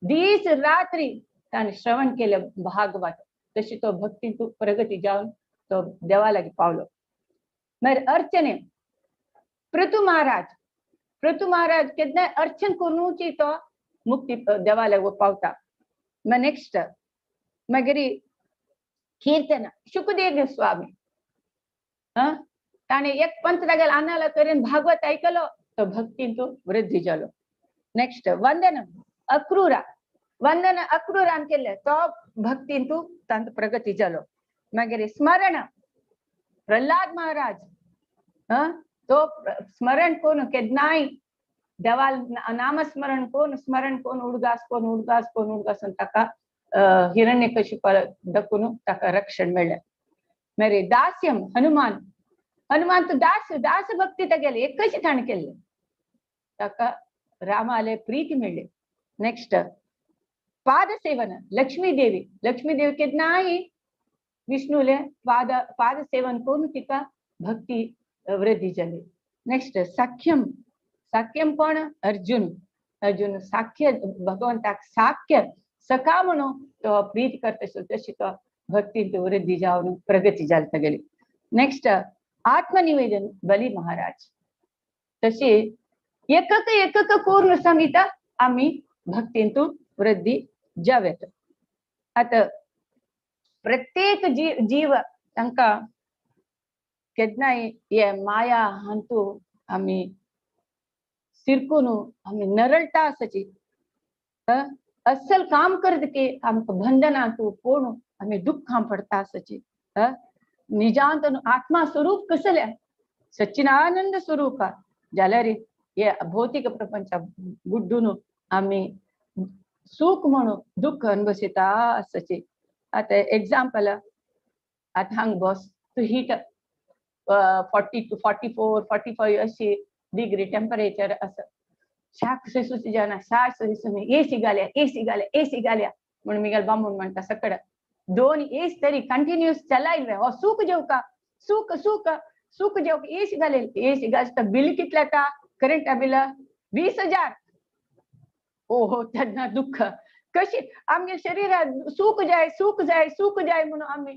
दीस रात्री ताणें श्रवण केलें भागवत. तशी तो भक्ती तूं प्रगती जावन तो देवा लागीं पावलो. मागीर अर्चने पृथु महाराज, पृथु महाराज केन्नाय अर्चन करूची तो मुक्ती देवा लागीं पावता. मागीर नेक्स्ट मागीर कीर्तन शुकदेव स्वामी ताणें एक पंथ तागेल आनाला करीन भागवत आयकलो तो भक्तीन तूं वृद्धी जालो. नेक्स्ट वंदन अक्रूरा, वंदन अक्रूरान केलें तो भक्तीन तूं तांचो प्रगती जालो. मागीर स्मरण प्रल्हाद महाराज तो स्मरण करून केन्नाय देवाल नामस्मरण करून स्मरण करून उडगास करून उडगास करून उडगास ताका हिरण्यकशिप दकून ताका रक्षण मेळ्ळें. मागीर दास्यम हनुमान, हनुमान तो दास दास भक्ती तागेले एकच ताणें केल्लें ताका रामाले प्रीती मेळ्ळी. नेक्स्ट पादसेवन लक्ष्मी देवी, लक्ष्मी देवी केन्नाय विष्णुले पाद पादसेवन करून तिका भक्ती वृद्धी जाली. नेक्स्ट साख्यम, साख्यम कोण? अर्जुन. अर्जुन साख्य भगवंताक साख्य सखा म्हणून तो प्रीत करता तशी तो भक्ती वृद्धी जावन प्रगती जाली तागेली. नेक्स्ट आत्मनिवेदन बली महाराज, तशी एकक एकक करून समिता आमी भक्तींतून वृद्धी जावेत. आतां प्रत्येक जीव तांकां केन्नाय हे माया हांतू आमी सिरकून आमी नरळटा आसाची. अस्सल काम करत की आमकां बंधनांतू कोण आमी दुख्खां पडटा आसाची. निजांत आत्मा स्वरूप कसलें सच्चिदानंद स्वरूप जाल्यार हे भौतिक प्रपंच गुड्डून आमी सुख म्हणून दुःख अनुभविता आसाची. आतां एग्जाम्पल, आतां हांग बस तूं हीट 42 44 45 अशी डिग्री टेम्परेचर आसा. शाक सुची जाना शाक सुनी एसी घाल्या एसी घाल्या एसी घाल्या म्हणून मिगेल बांबून म्हणटा सकड दोन एस तरी कंटिन्युअस चलायले हो सुख जेवका सुख सुख सुख जेवका एसी घाले एसी घालता बिल कितलें येता करंटा बिल 20,000. ओहो तेन्ना दुःख कशी आमगे शरीरात सुख जाय सुख जाय सुख जाय म्हणून आमी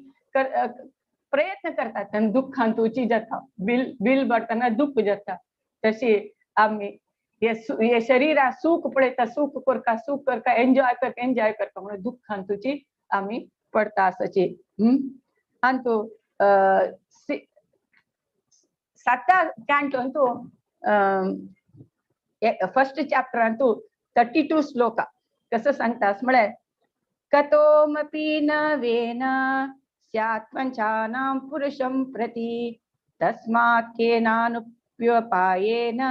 प्रयत्न करतात आनी दुःखान तुची जाता बिल बिल भरतना दुःख जाता. तशी आमी हे शरीरा सुख पळयता सुख करता सुख करता एन्जॉय करता एन्जॉय करता म्हणून दुःखान तुची आमी पडता आसाची. आनी तूं साता कॅन्टो अंतू फर्स्ट चॅप्टर अंतू 32 श्लोक कसं सांगतास म्हळ्यार कतोमपि न वेन स्यात् पंचानां पुरुषं प्रति तस्मात् केनानुप्युपायेन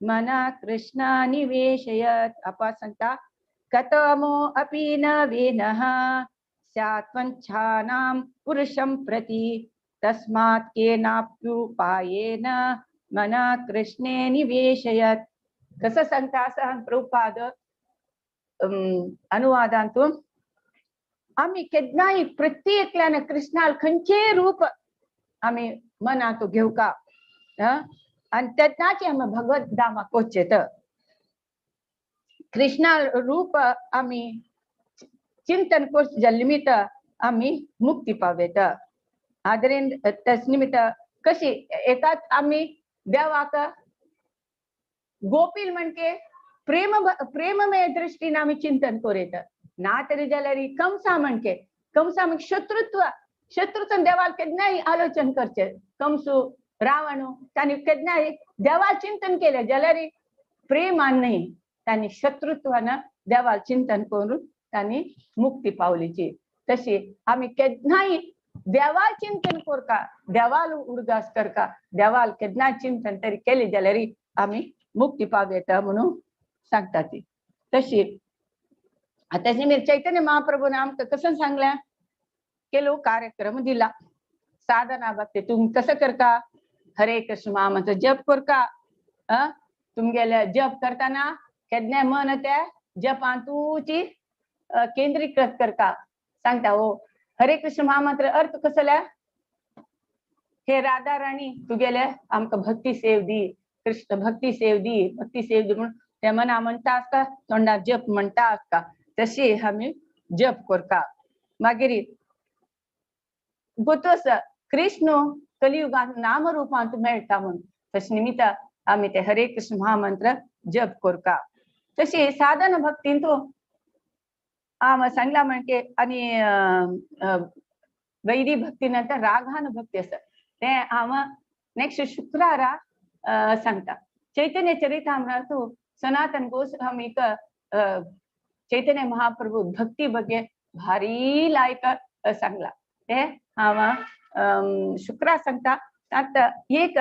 मन कृष्ण निवेशयत्. अपा सांगता कतमो अपि न वेनः स्यात् पंचानां पुरुषं प्रति तस्मात् केनाप्युपायेन मन कृष्णे निवेशयत्. कसं सांगता असं प्रभुपाद अनुवादांतून आमी केन्नाय प्रत्येकल्यान कृष्णाल खंयचेय रूप आमी मनांत घेवका आनी तेन्नाच आमी भगवत धामाक वचचें. कृष्णा रूप आमी चिंतन करचें जाल्यार निमित्त आमी मुक्ती पावयता. आदरेन तेच निमित्त कशी एकाच आमी देवाक गोपील म्हणके प्रेम प्रेममय दृष्टीन आमी चिंतन करूं. ना तरी जाल्यार कंसा म्हणके कंसा म्हणजे शत्रुत्व शत्रुत्व देवाल केन्नाय आलोचन करचें. कंसू रावणू तांणी केन्नाय देवाल चिंतन केलें जाल्यार प्रेमान न्ही तांणी शत्रुत्वान देवाल चिंतन करून तांणी मुक्ती पावलीची. तशी आमी केन्नाय देवाल चिंतन करका देवाल उडगास करका देवाल केन्नाय चिंतन तरी केलें जाल्यार आमी मुक्ती पावयता म्हणून सांगता ती. तशी आतां चैतन्य महाप्रभून आमकां कसं सांगलें केलो कार्यक्रम दिला साधना भक्ती तुमी कसं करता हरे कृष्ण महामंत्र जप करका. तुमगेले जप करतना केन्नाय मन त्या जपांतूची केंद्रीकृत करता सांगता. हो हरे कृष्ण महामंत्र अर्थ कसल्या हे राधा राणी तुगेले आमकां भक्ती सेव दी कृष्ण भक्ती सेव दी भक्ती सेव दी म्हणून ते मना म्हणटा आसता तोंडार जप म्हणटा आसता. तशी आमी जप करता. मागीर गोतोस कृष्ण कलियुगांत नामरूपांत मेळटा म्हणून तशें निमित्त आमी ते हरे कृष्ण महामंत्र जप करता. तशी साधन भक्तींतू आम सांगला म्हणके आनी वैदी भक्ती नंतर रागान भक्ती आसा ते हांव नेक्स्ट शुक्रारा सांगता. चैतन्य चरितामृतांतू सनातन गोस्वामीक चैतन्य महाप्रभू भक्ती ಬಗ್ಗೆ भारी लायक सांगला ते हांव शुक्रा सांगता. आतां एक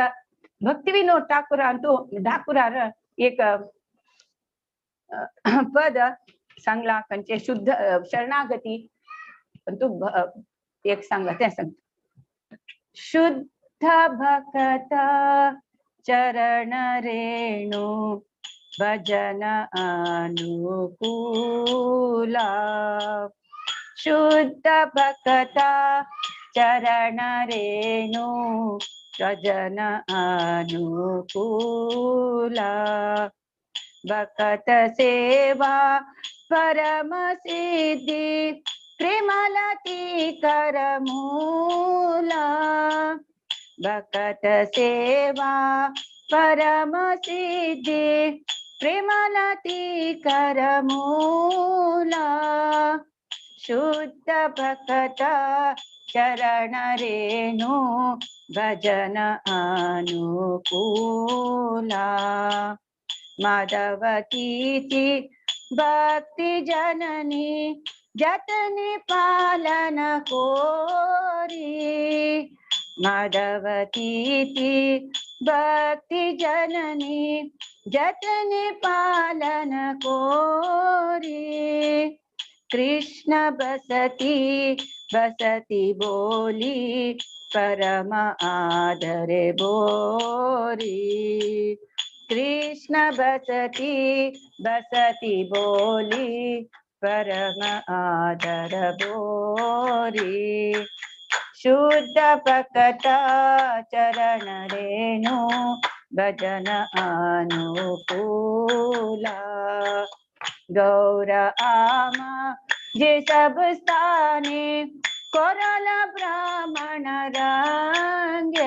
भक्ती विनोद ठाकुरांतू ठाकुरार एक पद सांगला खंयचे शुद्ध शरणागती तू एक सांगला तें सांगता. शुद्ध भक्त चरण रेणु भजन अनुकूला शुद्ध भक्त चरण रेणु भजन अनुकूला भक्त सेवा परम सिद्धि प्रेमलती करमूला भक्त सेवा परम सिद्धी प्रेमलती करमूला शुद्ध भक्त चरण रेणु भजन अनुकूला माधवतीति भक्ति जननी जतनि पालन कोरी माधवतीति भक्ति जननी जतनि पालन कोरी कृष्ण बसती बसती बोली परम आदरे बोरी कृष्ण बसती बसती बोली परम आदर बोरी शुद्ध भक्त चरण रेणु भजन अनुकूला गौर आमा जे सब स्थाने कोरल ब्राह्मण रंगे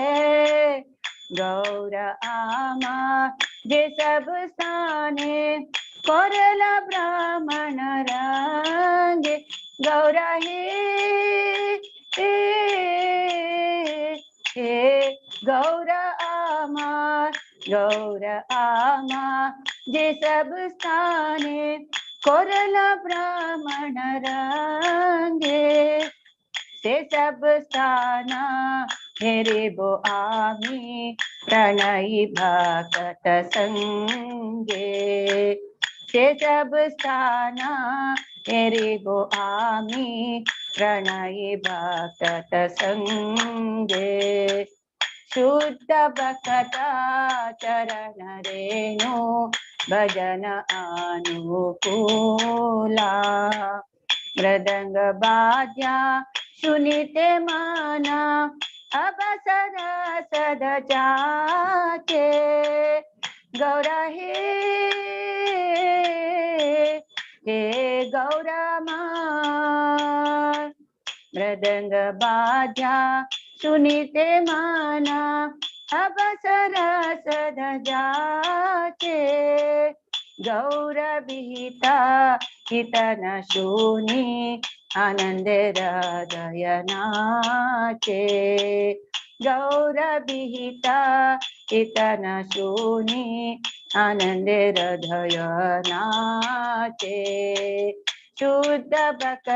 गौर आमा जे सब स्थाने कोरल ब्राह्मण रंगे गौर हे हे गौर आमा जे सब स्थाने कोरल ब्राह्मण रंगे से सब स्थाना हेरे बो आमी प्रणयी भक्त संगे से सब स्थाना हेरे बो आमी प्रणयी भक्त संगे शुद्ध भक्त चरण रेणु भजन अनुकूला मृदंग बाद्या सुनिते माना अबसर सद जाके गौरा हे गौरा मा मृदंग बाद्या सुनिते माना अबसर सद जाके गौर विहिता हितन शूनी आनंद हृदय नाचे गौर विहिता हितन शूनी आनंद हृदय नाचे शुद्ध भक्त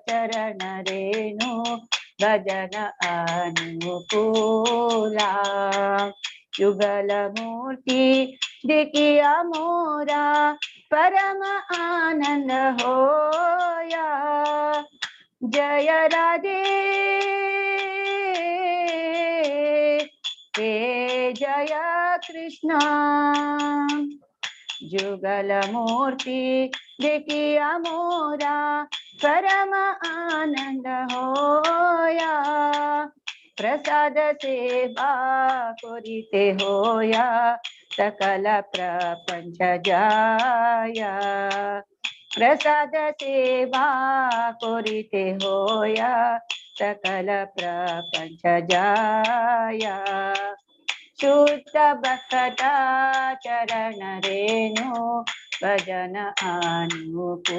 चरण रेणु भजन अनुकूला युगल मूर्ति देखिया मोरा परम आनंद होया जय राधे हे जय कृष्ण जुगल मूर्ति देखिया मोरा परम आनंद होया प्रसाद सेवा करिते होया सकल प्रपंच जाया प्रसाद सेवा करिते होया सकल प्रपंच जाया शुद्ध भक्त चरण रेणु भजन अनुकूला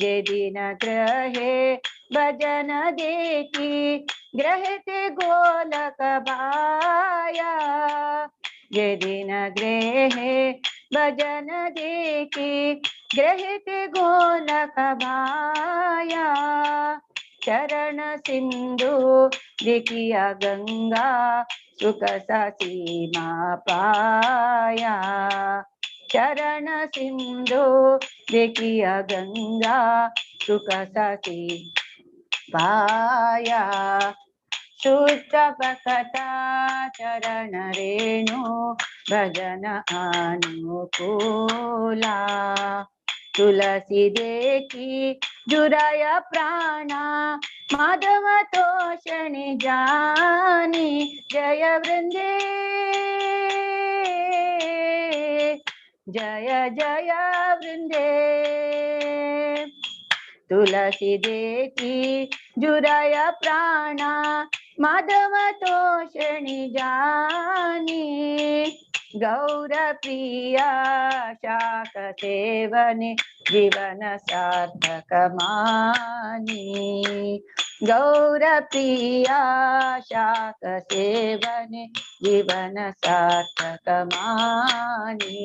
जे दिन ग्रहे भजन देखी ग्रहते गोलक भाया जे दिन ग्रहे भजन देखी ग्रहते गोलक भाया चरण सिंधु देखिया गंगा सुख सीमा पाया चरण सिंधु देखिया गंगा सुख सी पाया शुद्ध भक्त चरण रेणु भजन अनुकूला तुलसी देखी जुराया प्राणा माधव तोषणी जानी जय वृंदे जय जय वृंदे तुलसी देखी जुराया प्राणा माधव तोषणी जानी गौर प्रिया शाक सेवने जीवन सार्थक मानी गौर प्रिया शाक सेवने जीवन सार्थक मानी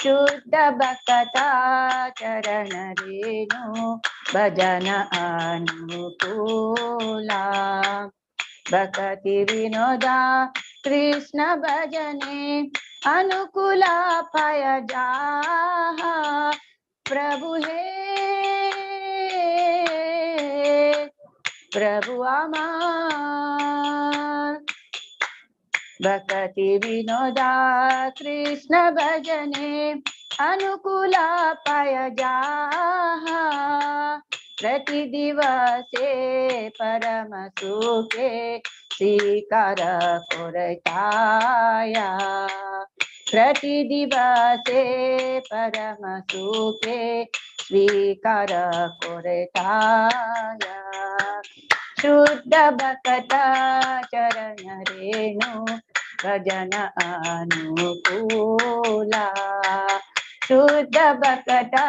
शुद्ध भक्ता चरण रेणु भजन अनुकूला भक्ति विनोदा कृष्ण भजने अनुकूला पाय जाहा प्रभु हे प्रभु अमार भक्ति विनोदा कृष्ण भजने अनुकूला पाय जाहा प्रति दिवसे परम सुखे स्वीकार कोरताया प्रति दिवसे परम सुखे स्वीकार कोरताया शुद्ध भक्ता चरण रेणु भजन अनुकूला शुद्ध भक्ता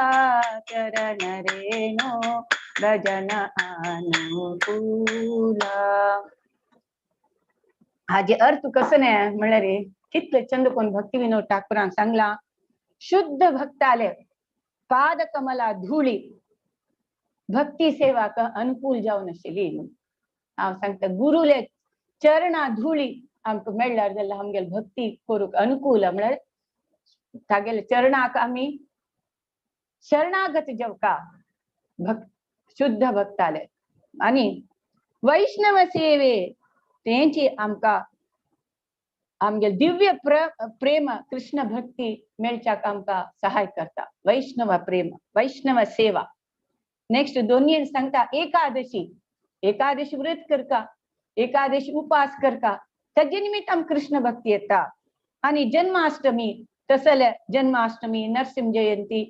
चरण रेणु भजन अनुकूला. हाजे अर्थ कसो न्हय म्हणल्यार रे कितले चंद कोण भक्ती विनोद ठाकुरान सांगला शुद्ध भक्ताले पाद कमला धुळी भक्ती सेवा अनुकूल जावन आशिल्ली. हांव सांगता गुरुले चरणा धुळी आमकां मेळ्ळ्यार जाल्यार आमगेले भक्ती करूंक अनुकूल म्हळ्यार तागेले चरणाक आमी शरणागत जेवका भक्त शुद्ध भक्ताले आनी वैष्णव सेवे तेंची आमकां आमगे दिव्य प्रेम कृष्ण भक्ती मेळच्याक आमकां सहाय करता. वैष्णव प्रेम वैष्णव सेवा. नेक्स्ट दोन्ही सांगता एकादशी एकादशी व्रत करता एकादशी उपास करता ताजे निमित्त आमकां कृष्ण भक्ती येता. आनी जन्माष्टमी तसले जन्माष्टमी नरसिंह जयंती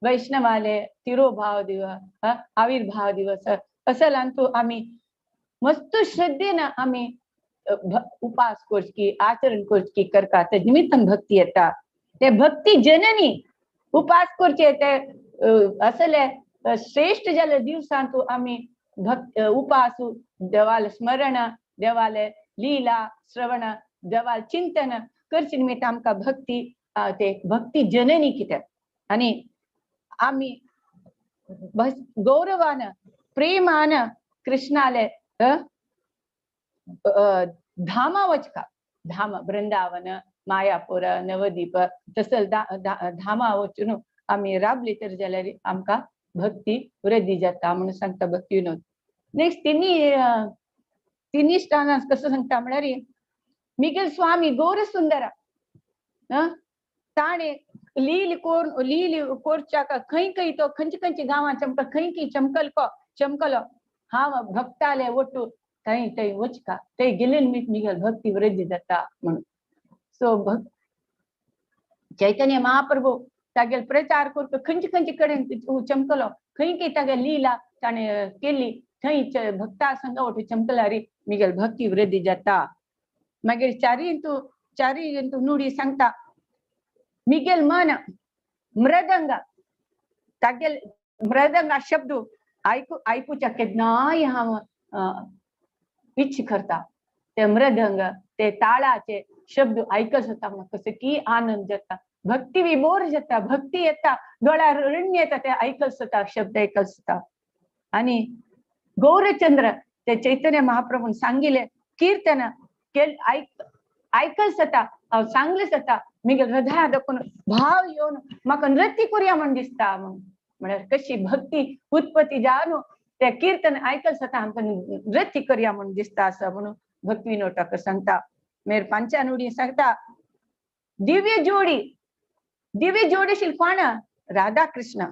वैष्णवाले तिरोभाव दिवस आविर्भाव दिवस असल्यान तूं आमी मस्त श्रद्धेन आमी उपास करची आचरण करची करता ते निमित्तान भक्ती येता. ते भक्ती जननी उपास करचे ते असले श्रेष्ठ जाल्ले दिवसांत आमी भक्त उपास देवाले स्मरण देवाले लीला श्रवण देवाल चिंतन करचे निमित्त आमकां भक्ती ते भक्ती जननी कित्याक आनी आमी गौरवान प्रेमान कृष्णाले धामा वचका धाम वृंदावन मायापुर नवदीप तसल धामा वचून आमी राबली तर जाल्यार आमकां भक्ती वृद्धी जाता म्हणून सांगता भक्ती विनोद. नेक्स्ट तिन्ही तिन्ही स्थानां कसं सांगता म्हळ्यार मिगेल स्वामी गौर सुंदरा ताणे लील कोर लील कोरच्याक खंय खंय तो खंयचे खंयचे गांवां चमक खंय खंय चमकल चमकलो हांव भक्ताले ಒಟ್ಟು थंय थंय वचका थंय गेले निमित्त मिगेल भक्ती वृद्धी जाता म्हणून. सो भक्त चैतन्य महाप्रभू तागेल प्रचार करता खंयचे खंयचे कडेन चमकलो खंय खंय तागेल लीला ताणें केली थंय भक्ता संग ಒಟ್ಟು चमकल्यार मिगेल भक्ती वृद्धी जाता. मागीर चारी तूं चारी तूं नुडी सांगता मिगेल मन मृदंग तागेल मृदंग शब्द आयकू आयकुच्या केन्नाय हांव इच्छ करता ते मृदंग ते ताळाचे शब्द आयकत जाता म्हाका कसो की आनंद जाता भक्ती विभोर जाता भक्ती येता दोळ्यार रण्य येता ते आयकत जाता शब्द आयकत जाता. आनी गौरचंद्र ते चैतन्य महाप्रभून सांगिले कीर्तन केल आयकल जाता हांव सांगले जाता मिगेल हृदया दाखोवन भाव येवन म्हाका नृत्य करुया म्हण दिसता म्हण म्हळ्यार कशी भक्ती उत्पत्ती जावन ते कीर्तन आयकल जाता आमकां नृत्य करुया म्हण दिसता आसा म्हणून भक्ती विनोद ठाकूर सांगता. मागीर पांचानुडी सांगता दिव्य जोडी दिव्य जोडी शिल्पाण राधा कृष्ण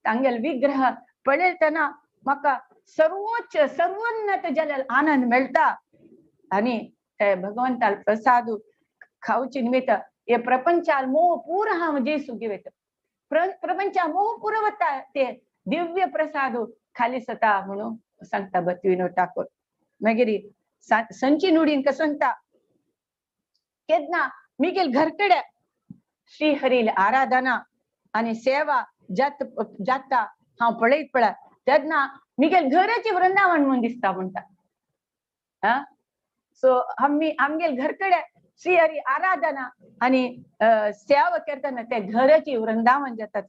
तांगेल विग्रह पळयतना म्हाका सर्वोच्च सर्वोन्नत जाल्ले आनंद मेळटा आनी ते भगवंताल प्रसाद खावचे निमित्त हे प्रपंचाल मोह पूर हांव जेसू घेत प्रपंचा मोह पुरवता ते दिव्य प्रसाद खाली सता म्हणून सांगता भक्ती विनोद ठाकूर. मागीर संची नुडीन कसं सांगता केन्ना मिगेल घरकडे श्री हरील आराधना आणि सेवा जात जाता हांव पळयत पळय तेन्ना मिगेल घराचे वृंदावन म्हणून दिसता म्हणटा. हा सो आमी आमगेल घरकडे श्री हरी आराधना आणि सेवा करताना ते घराची वृंदावन जाता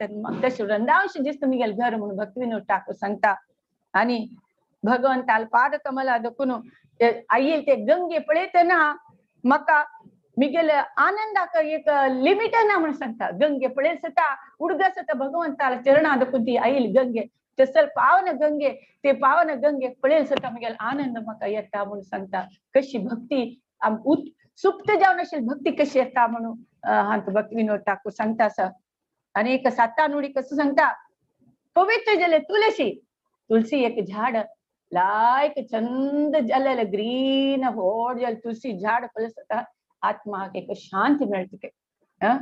तशें वृंदावन दिसता मिगेल घर म्हणून भक्ती विनोद ठाकूर सांगता. आणि भगवंताल पाद कमला दखून आईल ते गंगे पळयतना म्हाका मिगेल आनंदाक एक लिमिट ना म्हणून सांगता. गंगे पळयत सता उडगा सता भगवंताल चरणा दखून ती आईल गंगे तसल पावन गंगे ते पावन गंगे पळयल सता मिगेल आनंद म्हाका येता म्हणून सांगता. कशी भक्ती सुप्त जावन अशी भक्ती कशी येता म्हणून हांत भक्ती विनोद ठाकूर सांगता आसा. आणि एक साता नुडी कसं सांगता पवित्र जले तुळशी तुळशी एक झाड लायक चंद जालेले ग्रीन व्हड जालें तुळशी झाड पळयत सता आत्माक एक शांती मेळटा.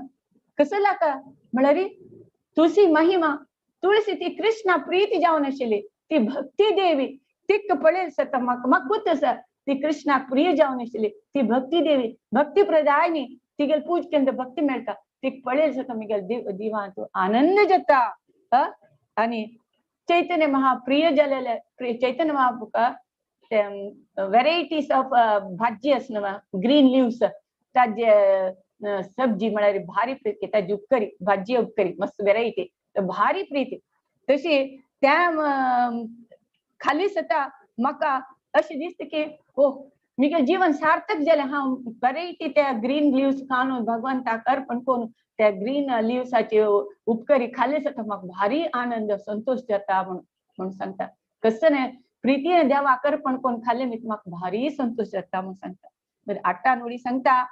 कसं लाका म्हळ्यार तुळशी महिमा तुळशी ती कृष्णा प्रीती जावन आशिल्ली ती भक्ती देवी तिक पळयल सता म्हाका म्हाका आसा ती कृष्णाक प्रिय जावन आशिल्ली ती भक्ती देवी भक्ती प्रदायनी तिगेल पूज केन्ना भक्ती मेळटा तीक पळयल सता मिगेल दिवांत आनंद जाता. आणि चैतन्य महाप्रिय जालेले चैतन्य महापुका वेरायटीज ऑफ भाजी आसना ग्रीन लिव्स ताजे सब्जी म्हळ्यार भारी प्रीती ताजी उपकरी भाजी उपकरी मस्त वेरायटी भारी प्रीती तशी त्या खाली सता म्हाका अशें दिसता की ओ मिगेल जीवन सार्थक जालें. हांव वेरायटी त्या ग्रीन लिव्स खावन भगवंताक अर्पण करून त्या ग्रीन लिव्साचे उपकरी खाली सता म्हाका भारी आनंद संतोष जाता म्हणून म्हणून सांगता. कसं न्हय प्रितीन देवाक अर्पण करून खाल्लें न्ही म्हाका भारी संतोष जाता म्हणून सांगता. बरें आठा नुडी सांगता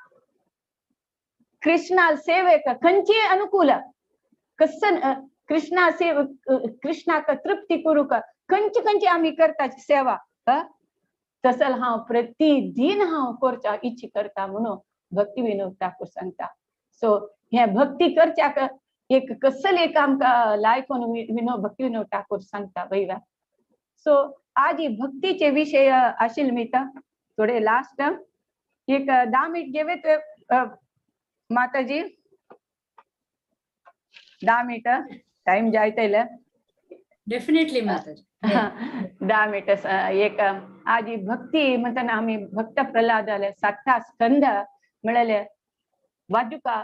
कृष्णा सेवेक खंयची अनुकूल कसं कृष्णा सेव कृष्णाक तृप्ती करूंक खंयची खंयची आमी करता सेवा तसल हांव प्रतिदिन हांव करच्या इच्छा करता म्हणून भक्ती विनोद ठाकूर सांगता. सो हे भक्ती करच्याक एक कसल एक आमकां लायक विनोद भक्ती विनोद ठाकूर सांगता वयवा. सो आज ही भक्तीचे विशय आशिल्ले मिता थोडे लास्ट एक 10 मिनिट घेवेत माताजी 10 मिनिट टाइम जायत येयले. डेफिनेटली माताजी 10 मिनिट एक आज ही भक्ती म्हणताना आमी भक्त प्रल्हाद सातवा स्कंद म्हळ्यार वाजुका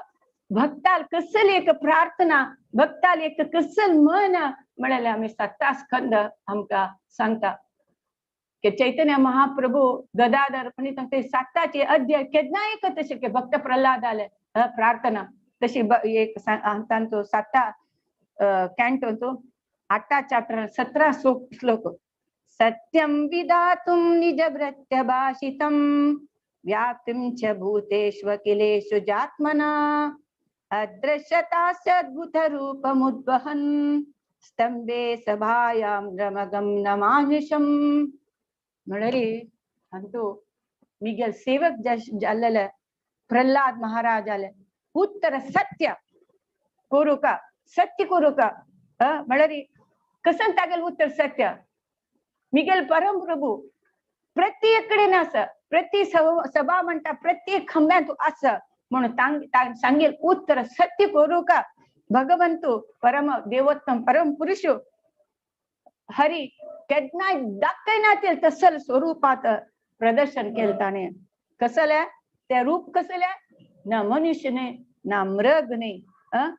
भक्ताल कसल एक प्रार्थना भक्ताल एक कसल मन म्हळ्यार आमी सातवा स्कंद आमकां सांगता की चैतन्य महाप्रभू गदाधर पण ते साताचे अध्याय केन्ना एक तशें की भक्त प्रल्हाद आले प्रार्थना तशी एक तांचो साता कॅन्टो 8 चॅप्टर 17 श्लोक. सत्यं विधातुं निज भृत्य भाषितं व्याप्तिं च भूतेष्वखिलेषु जात्मना अदृश्यतास्यद्भुत रूपमुद्वहन् स्तंभे सभायां रमगं नमाहिषं. म्हळ्यार अंतू मिगेल सेवक जाल्लेले प्रल्हाद महाराज आले उत्तर सत्य करूका सत्य करूका म्हळ्यार कसं तागेल उत्तर सत्य मिगेल परम प्रभू प्रत्येक कडेन आसा प्रति सभा म्हणटा प्रत्येक खंब्यांत आसा म्हणून सांगेल उत्तर सत्य करूका भगवंतू परम देवोत्तम परम पुरुष हरी केन्नाय दाखयना ते तसल स्वरूपात प्रदर्शन केलं ताणें. कसलें ते रूप कसलें ना मनुष्य न्हय ना मृग न्हय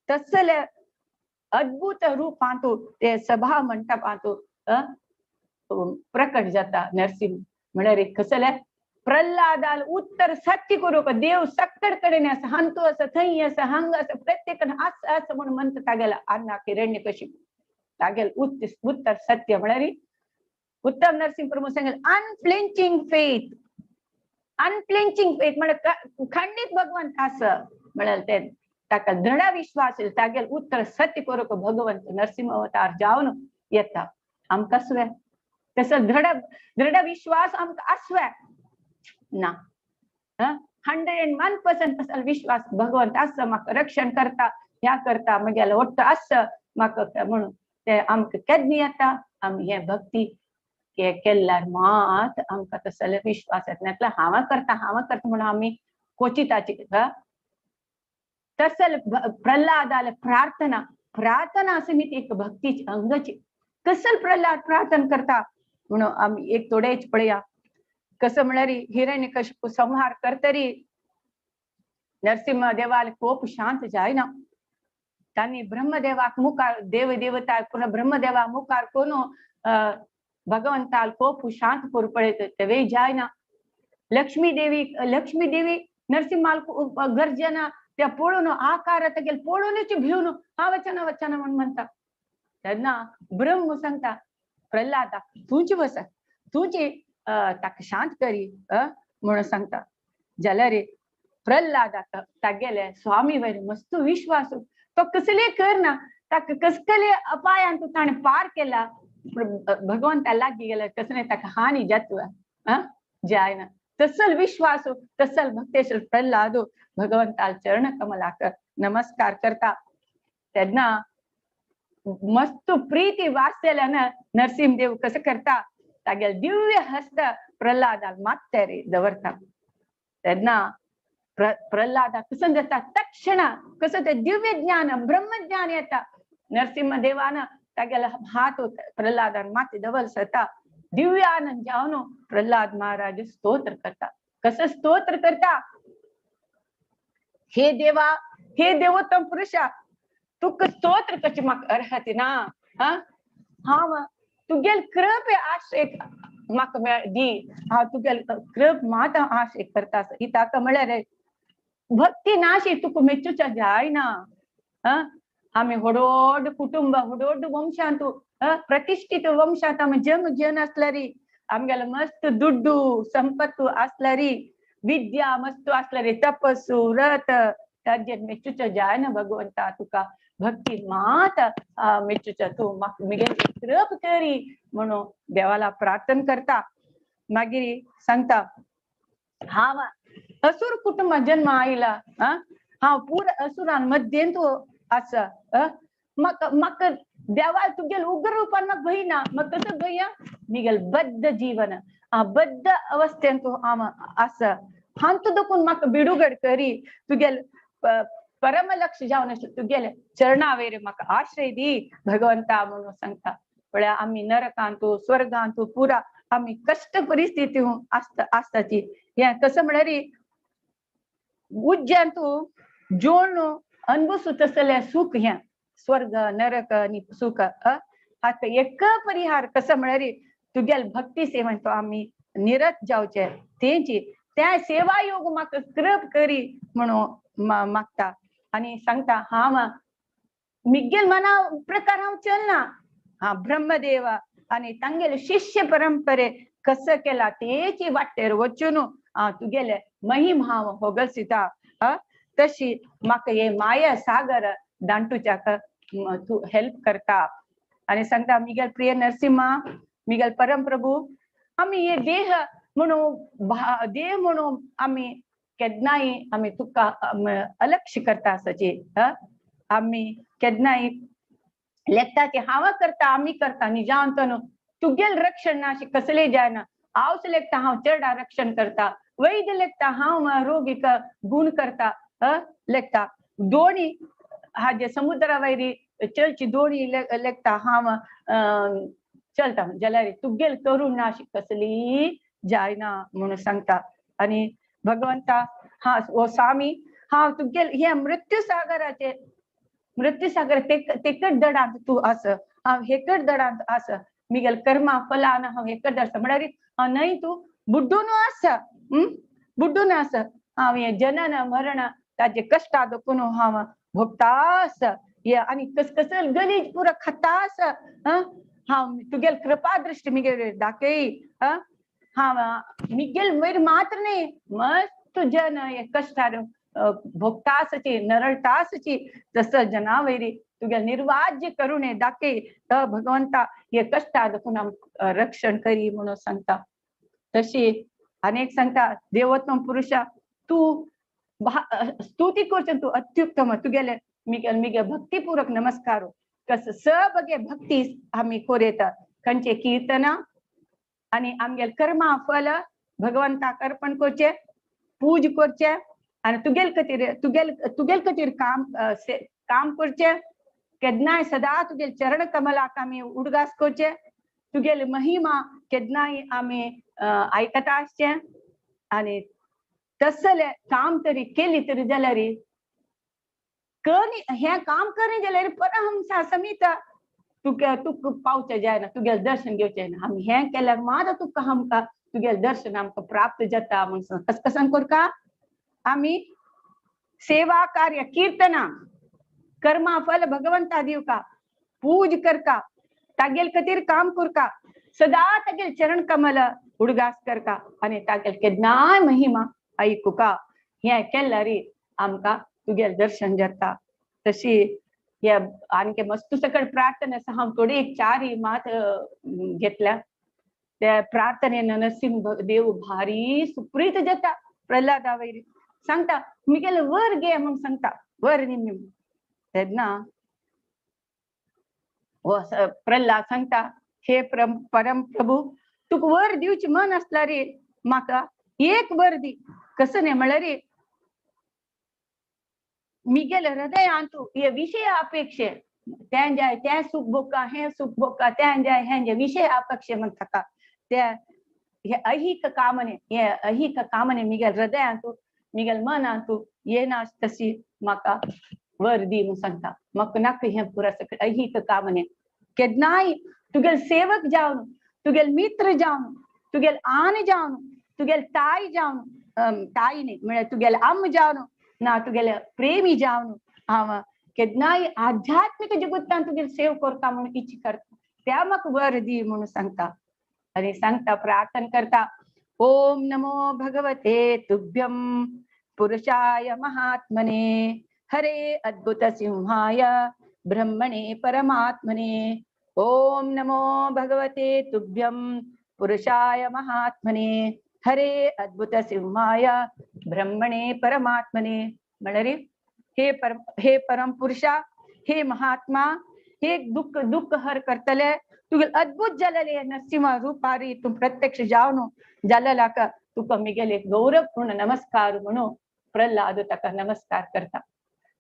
तसले अद्भुत रूपांतु ते सभा मंटपांतु प्रकट जाता नरसिंह. म्हळ्यार कसलें प्रल्हादाल उत्तर सत्य करूंक देव सक्कड कडेन आसा हांतू आसा थंय आसा हांगा आसा प्रत्येक आसा आसा म्हणून म्हणटा तागेल्या आन्ना हिरण्य कशी तागेल उत्तर सत्य. म्हळ्यार उत्तम नरसिंह प्रभू सांगेल अनफ्लिंचिंग फेथ अनफ्लिंचिंग फेथ म्हळ्यार खंडीत भगवंत आसा म्हळ्यार ते ताका दृढ विश्वास तागेल उत्तर सत्य करूंक भगवंत नरसिंह अवतार जावन येता. आमकां आसवे तसो दृढ दृढ विश्वास आमकां आसवे ना 101% तसो विश्वास भगवंत आसा म्हाका रक्षण करता ह्या करता म्हगेलें वट्ट आसा म्हाका म्हणून ते आमकां केन्ना येता आमी हे भक्ती केल्यार मात आमकां तसले विश्वास येता. नातल्यार हांव करता हांव करता म्हणून आमी क्वचिताची. तसल प्रल्हादाले प्रार्थना, प्रार्थना समिती एक भक्तीची अंगची. कसल प्रल्हाद प्रार्थना करता म्हणून आमी एक थोडेच पळया. कसं म्हळ्यार हिरण्यकशिपू संहार करतरी नरसिंह देवाले कोप शांत जायना. तांणी ब्रह्मदेवाक मुखार देव देवता पुन्हा ब्रह्मदेवा मुखार कोण भगवंताल कोप शांत करू पळयत तेवेय जायना. लक्ष्मी देवी, लक्ष्मी देवी नरसिंहाल गर्जना त्या पळोवन आकार तेगेल पळोवनच भिवन हा वचना वचना म्हण म्हणटा. तेन्ना ब्रह्म सांगता प्रल्हादा तूंच वच, तूंच ताका शांत करी म्हणून सांगता. जाल्यार प्रल्हादाक तागेले स्वामी वयर मस्त विश्वास, तो कसले करना, ताका कसले अपायान तो ताणें पार केला, भगवंता लागीं गेल्यार कसले ताका हानी जाता जायना. तसल विश्वास तसल भक्तेश्वर प्रल्हाद भगवंताल चरण कमलाक नमस्कार करता. तेन्ना मस्त प्रीती वात्सल्यान नरसिंहदेव कसं करता तागेल दिव्य हस्त प्रल्हादाक मात्तेर दवरता. तेन्ना प्रल्हादाक कसं जाता तक्षण कसं ते दिव्य ज्ञान ब्रह्मज्ञान येता. नरसिंहदेवान तागेल हात प्रल्हादान माथे दवर सता दिव्य आनंद जावन प्रल्हाद महाराज स्तोत्र करता. कसं स्तोत्र करता, हे देवा हे देवोत्तम पुरुषा तुका स्तोत्र करचे म्हाका अर्हती ना. हांव तुगेल कृपे आश्रय म्हाका दी, हांव तुगेल कृप मात आश्रय करता. ही ताका म्हळ्यार भक्ती नाशी तुका मेच्चुच्या जायना. आमी व्हड कुटुंब व्हड वंशांत प्रतिष्ठित वंशांत आमी जंग जन आसल्यारी आमगेले मस्त दुड्डू संपत्तू आसल्यारी विद्या मस्त आसल्यारी तपस्सु व्रत ताजेर मेच्चुच्या जायना भगवंता तुका भक्ती मात मेच्चुच्या तूं म्हाका मिगेल कृप करी म्हणून देवाला प्रार्थना करता. मागीर सांगता हांव असुर कुटुंबात जन्म आयला, हांव पूर असुरां मध्येंत आसा, म्हाका म्हाका देवा तुगेल उग्र रूपान म्हाका भंय ना. म्हाका कसो भंय, मिगेल बद्ध जीवन बद्ध अवस्थेंत हांव आसा, हांतू देखून म्हाका बिडुगड करी तुगेल परम लक्ष जावन आसलें तुगेले चरणावेर म्हाका आश्रय दी भगवंता म्हणून सांगता. पळया आमी नरकांतू स्वर्गांतू पुरा आमी कश्ट परिस्थिती आसता आसताची. हें कसं म्हळ्यार उज्यांतू जोडणू अनुभवसू तसलें सुख हें स्वर्ग नरक आनी सुख हाका एक परिहार कसं म्हळ्यार तुगेल भक्ती सेवेन तो आमी निरत जावचे तेंची त्या सेवा योग म्हाका कृप करी म्हणून मागता. आनी सांगता हांव मिगेल मना प्रकार हांव चलना, हा ब्रह्मदेव आनी तांगेले शिष्य परंपरे कसं केला तेची वाटेर वचून तुगेले महिम हांव होगलसिता, तशी म्हाका हे माया सागर दांटूच्याक तूं हेल्प करता. आनी सांगता मिगेल प्रिय नरसिंहा मिगेल परमप्रभू आमी हे देह म्हणून देह म्हणून आमी केन्नाय आमी तुका अलक्ष करता आसाची. आमी केन्नाय लेखता की हांव करता आमी करता निजांत तुगेल रक्षण ना अशें कसलें जायना. हांवच लेखता हांव चेडा रक्षण करता, वैद्य लेखता हांव रोगीक गुण करता लेखता, दोणी हाजे समुद्रा वयरी चलची दोणी लेखता हांव चलता जाल्यार तुगेल करूण ना अशी कसली जायना म्हणून सांगता. आनी भगवंता हा ओ स्वामी हांव तुगेल हे मृत्यू सागराचे मृत्यू सागर तेकट दडांत तूं आस, हांव हेकट दडांत आस, मिगेल कर्मा फलान हांव हेकट आसा म्हळ्यार हांव न्हय तूं बुड्डून आसा, बुड्डून आसा, हांव हें जनन मरण ताजे कश्टा देखून हांव भोगता आसा हे आनी कस कसल गलीज पुरो खाता आसा. हांव तुगेल कृपा दृश्टी मिगेल दाखय, हांव मिगेल वयर मात्र न्हय मस्त जन हे कश्टार भोगता आसाची नरळटा आसाची तसो जना वयरी तुगेल निर्वाज्य करुणे दाखय भगवंता हे कश्टा देखून आमकां रक्षण करी म्हणून सांगता. तशी अनेक सांगता देवोत्तम पुरुषा तूं स्तुती करचें तूं अत्युत्तम तुगेले मिगेल मिगेल भक्तीपूर्वक नमस्कार. कस स बगे भक्ती आमी कोरेता खंयचे कीर्तना आनी आमगेले कर्मा फल भगवंताक अर्पण करचें, पूज करचें आनी तुगेल खातीर तुगेल तुगेल खातीर काम काम करचें. केन्नाय सदा तुगेल चरण कमलाक आमी उडगास करचें, तुगेली महिमा केन्नाय आमी आयकता आसचें. आनी तसलें काम तरी केली तरी जाल्यार करणी हें काम करणी जाल्यार परहंसा समीत तुका तुका पावचें जायना, तुगेलें दर्शन घेवचें ना. आमी हें केल्यार मात तुका आमकां तुगेलें दर्शन आमकां प्राप्त जाता म्हूण कस कसन करका आमी सेवा कार्य कीर्तना कर्मा फल भगवंता दिवका, पूज करका, तागेल खातीर काम करका, सदा तागेल चरण कमल उडगास करका आनी तागेल केन्नाय महिमा आयकुका. हें केल्यार आमकां तुगेलें दर्शन जाता. तशी हे आणखी मस्त सकळ प्रार्थना आसा, हांव थोडी एक चार मात घेतल्या. त्या प्रार्थनेन नरसिंह देव भारी सुप्रीत जाता प्रल्हादा वयर सांगता मिगेले वर गे म्हूण सांगता, वर निम्मी. तेन्ना हो प्रल्हाद सांगता हे परम प्रभू तुका वर दिवचें मन आसल्यार म्हाका एक वर दी. कसं न्ही म्हळ्यार मिगेले हृदयांतु हे विषय अपेक्षे तें जाय तें सुख भोगका, हें सुख भोगका, तें जाय हें जाय, विषय अपेक्षे म्हणटा ते हे ऐहिक कामने, हे ऐहिक कामने मिगेल हृदयांतु मिगेल मनांतु येना तशी म्हाका वर दी म्हूण सांगता. म्हाका नाका हें पुरा सगळें ऐहिक कामने. केन्नाय तुगेल सेवक जावन, तुगेल मित्र जावन, तुगेल आन जावन, तुगेल ताय जावन, ताय न्ही म्हळ्यार तुगेल आम जावन ना तुगेले प्रेमी जावन हांव केन्नाय आध्यात्मीक जगतान तुगेल सेव करता म्हणून इच्छा करता, त्या म्हाका वर दी म्हणून सांगता. आनी सांगता प्रार्थना करता ओम नमो भगवते तुभ्यं पुरुषाय महात्मने हरे अद्भुत सिंहाय ब्रह्मणे परमात्मने. ओम नमो भगवते तुभ्यं पुरुषाय महात्मने हरे अद्भुत सिंहाय ब्रह्मणे परमात्मने. म्हळ्यार हे हे परम पुरुषा, हे महात्मा, हे दुःख दुःख हर करतले तुगेल अद्भुत जालेले नरसिंह रूपारी तूं प्रत्यक्ष जावन जालेलाक तुका मिगेले गौरवपूर्ण नमस्कार म्हणून प्रल्हाद ताका नमस्कार करता.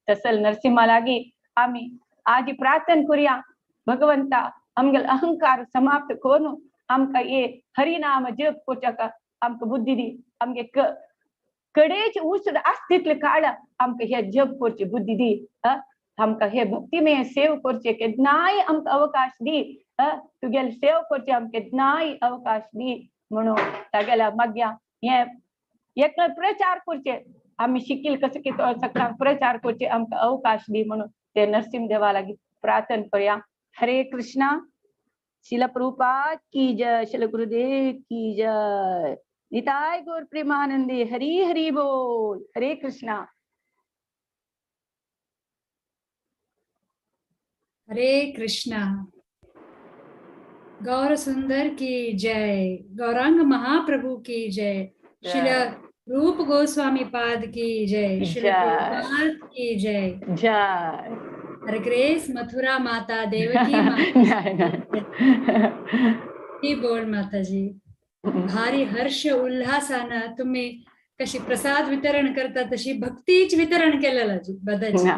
तसल नरसिंहा लागी आमी आज प्रार्थना करूया, भगवंता आमगेल अहंकार समाप्त करून आमकां हे हरिनाम जप करच्याक आमकां बुद्धी दी. आमगे कडेच उसर आसता तितले काळ आमकां हे जप करची बुद्धी दी. आमकां हे भक्तिमय सेव करचे केन्नाय आमकां अवकाश दी. तुगेले सेव करचे आमकां केन्नाय अवकाश दी म्हणून तागेल्या मागया हे एक प्रचार करचे आमी शिकील कसं की तो सगळ्यांक प्रचार करचे आमकां अवकाश दी म्हणून ते नरसिंह देवा लागीं प्रार्थना करूया. हरे कृष्णा. शिल प्रभुपाद की जय, शिल गुरुदेव की जय, निताय गौर प्रेमानंदे हरी हरी बोल. हरे कृष्णा. हरे कृष्णा. गौर सुंदर की जय, गौरांग महाप्रभु की जय, शिल रूप गोस्वामी पाद की जय, शिल प्रभुपाद की जय, जय हर ग्रेस मथुरा माता देवकी माता बोल. माताजी भारी हर्ष उल्हासानं तुम्ही कशी प्रसाद वितरण करता तशी भक्तीच वितरण केलेलं बदाची.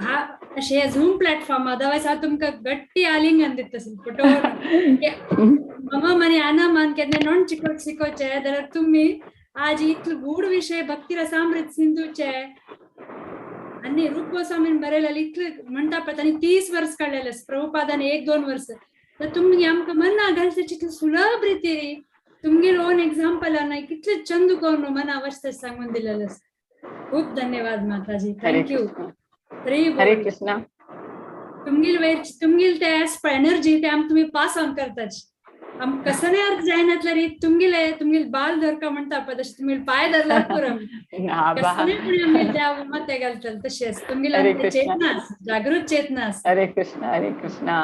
हा अशे झूम प्लॅटफॉर्म अदरवायज हा तुमकां गट्टी आलिंगन दिता पटोवन मम मनी आना मन केन्ना नोंड चिकोच शिकोवचे जाल्यार तुम्ही आज इतलो गूढ विषय भक्ती रसामृत सिंधूचे आणि रूप गोस्वामीन बरयलेले इतले म्हणटा पळय तांणी 30 वर्स काडलेले, प्रभुपादान 1-2 वर्स. तर तुमी आमकां मना घालचे कितले सुलभ रितीन तुमगेल ओन एक्झाम्पल कितले चंद करून मना वचता सांगून दिलेले. खूप धन्यवाद माताजी, thank you. हरे कृष्णा. तुमगेल वयर तुमगेल ते एनर्जी ते आम तुमी पास ऑन करताच. आम कसने अर्थ जायनातल्यार तुमगेले तुमगेल बाल धरका म्हणटा पळय तशें तुमगेल पांय धरल्यार पुरो कसने पुणें आमगेल त्या मते घालतले तशेंच तुमगेल चेतना जागृत चेतना. हरे कृष्णा हरे कृष्णा.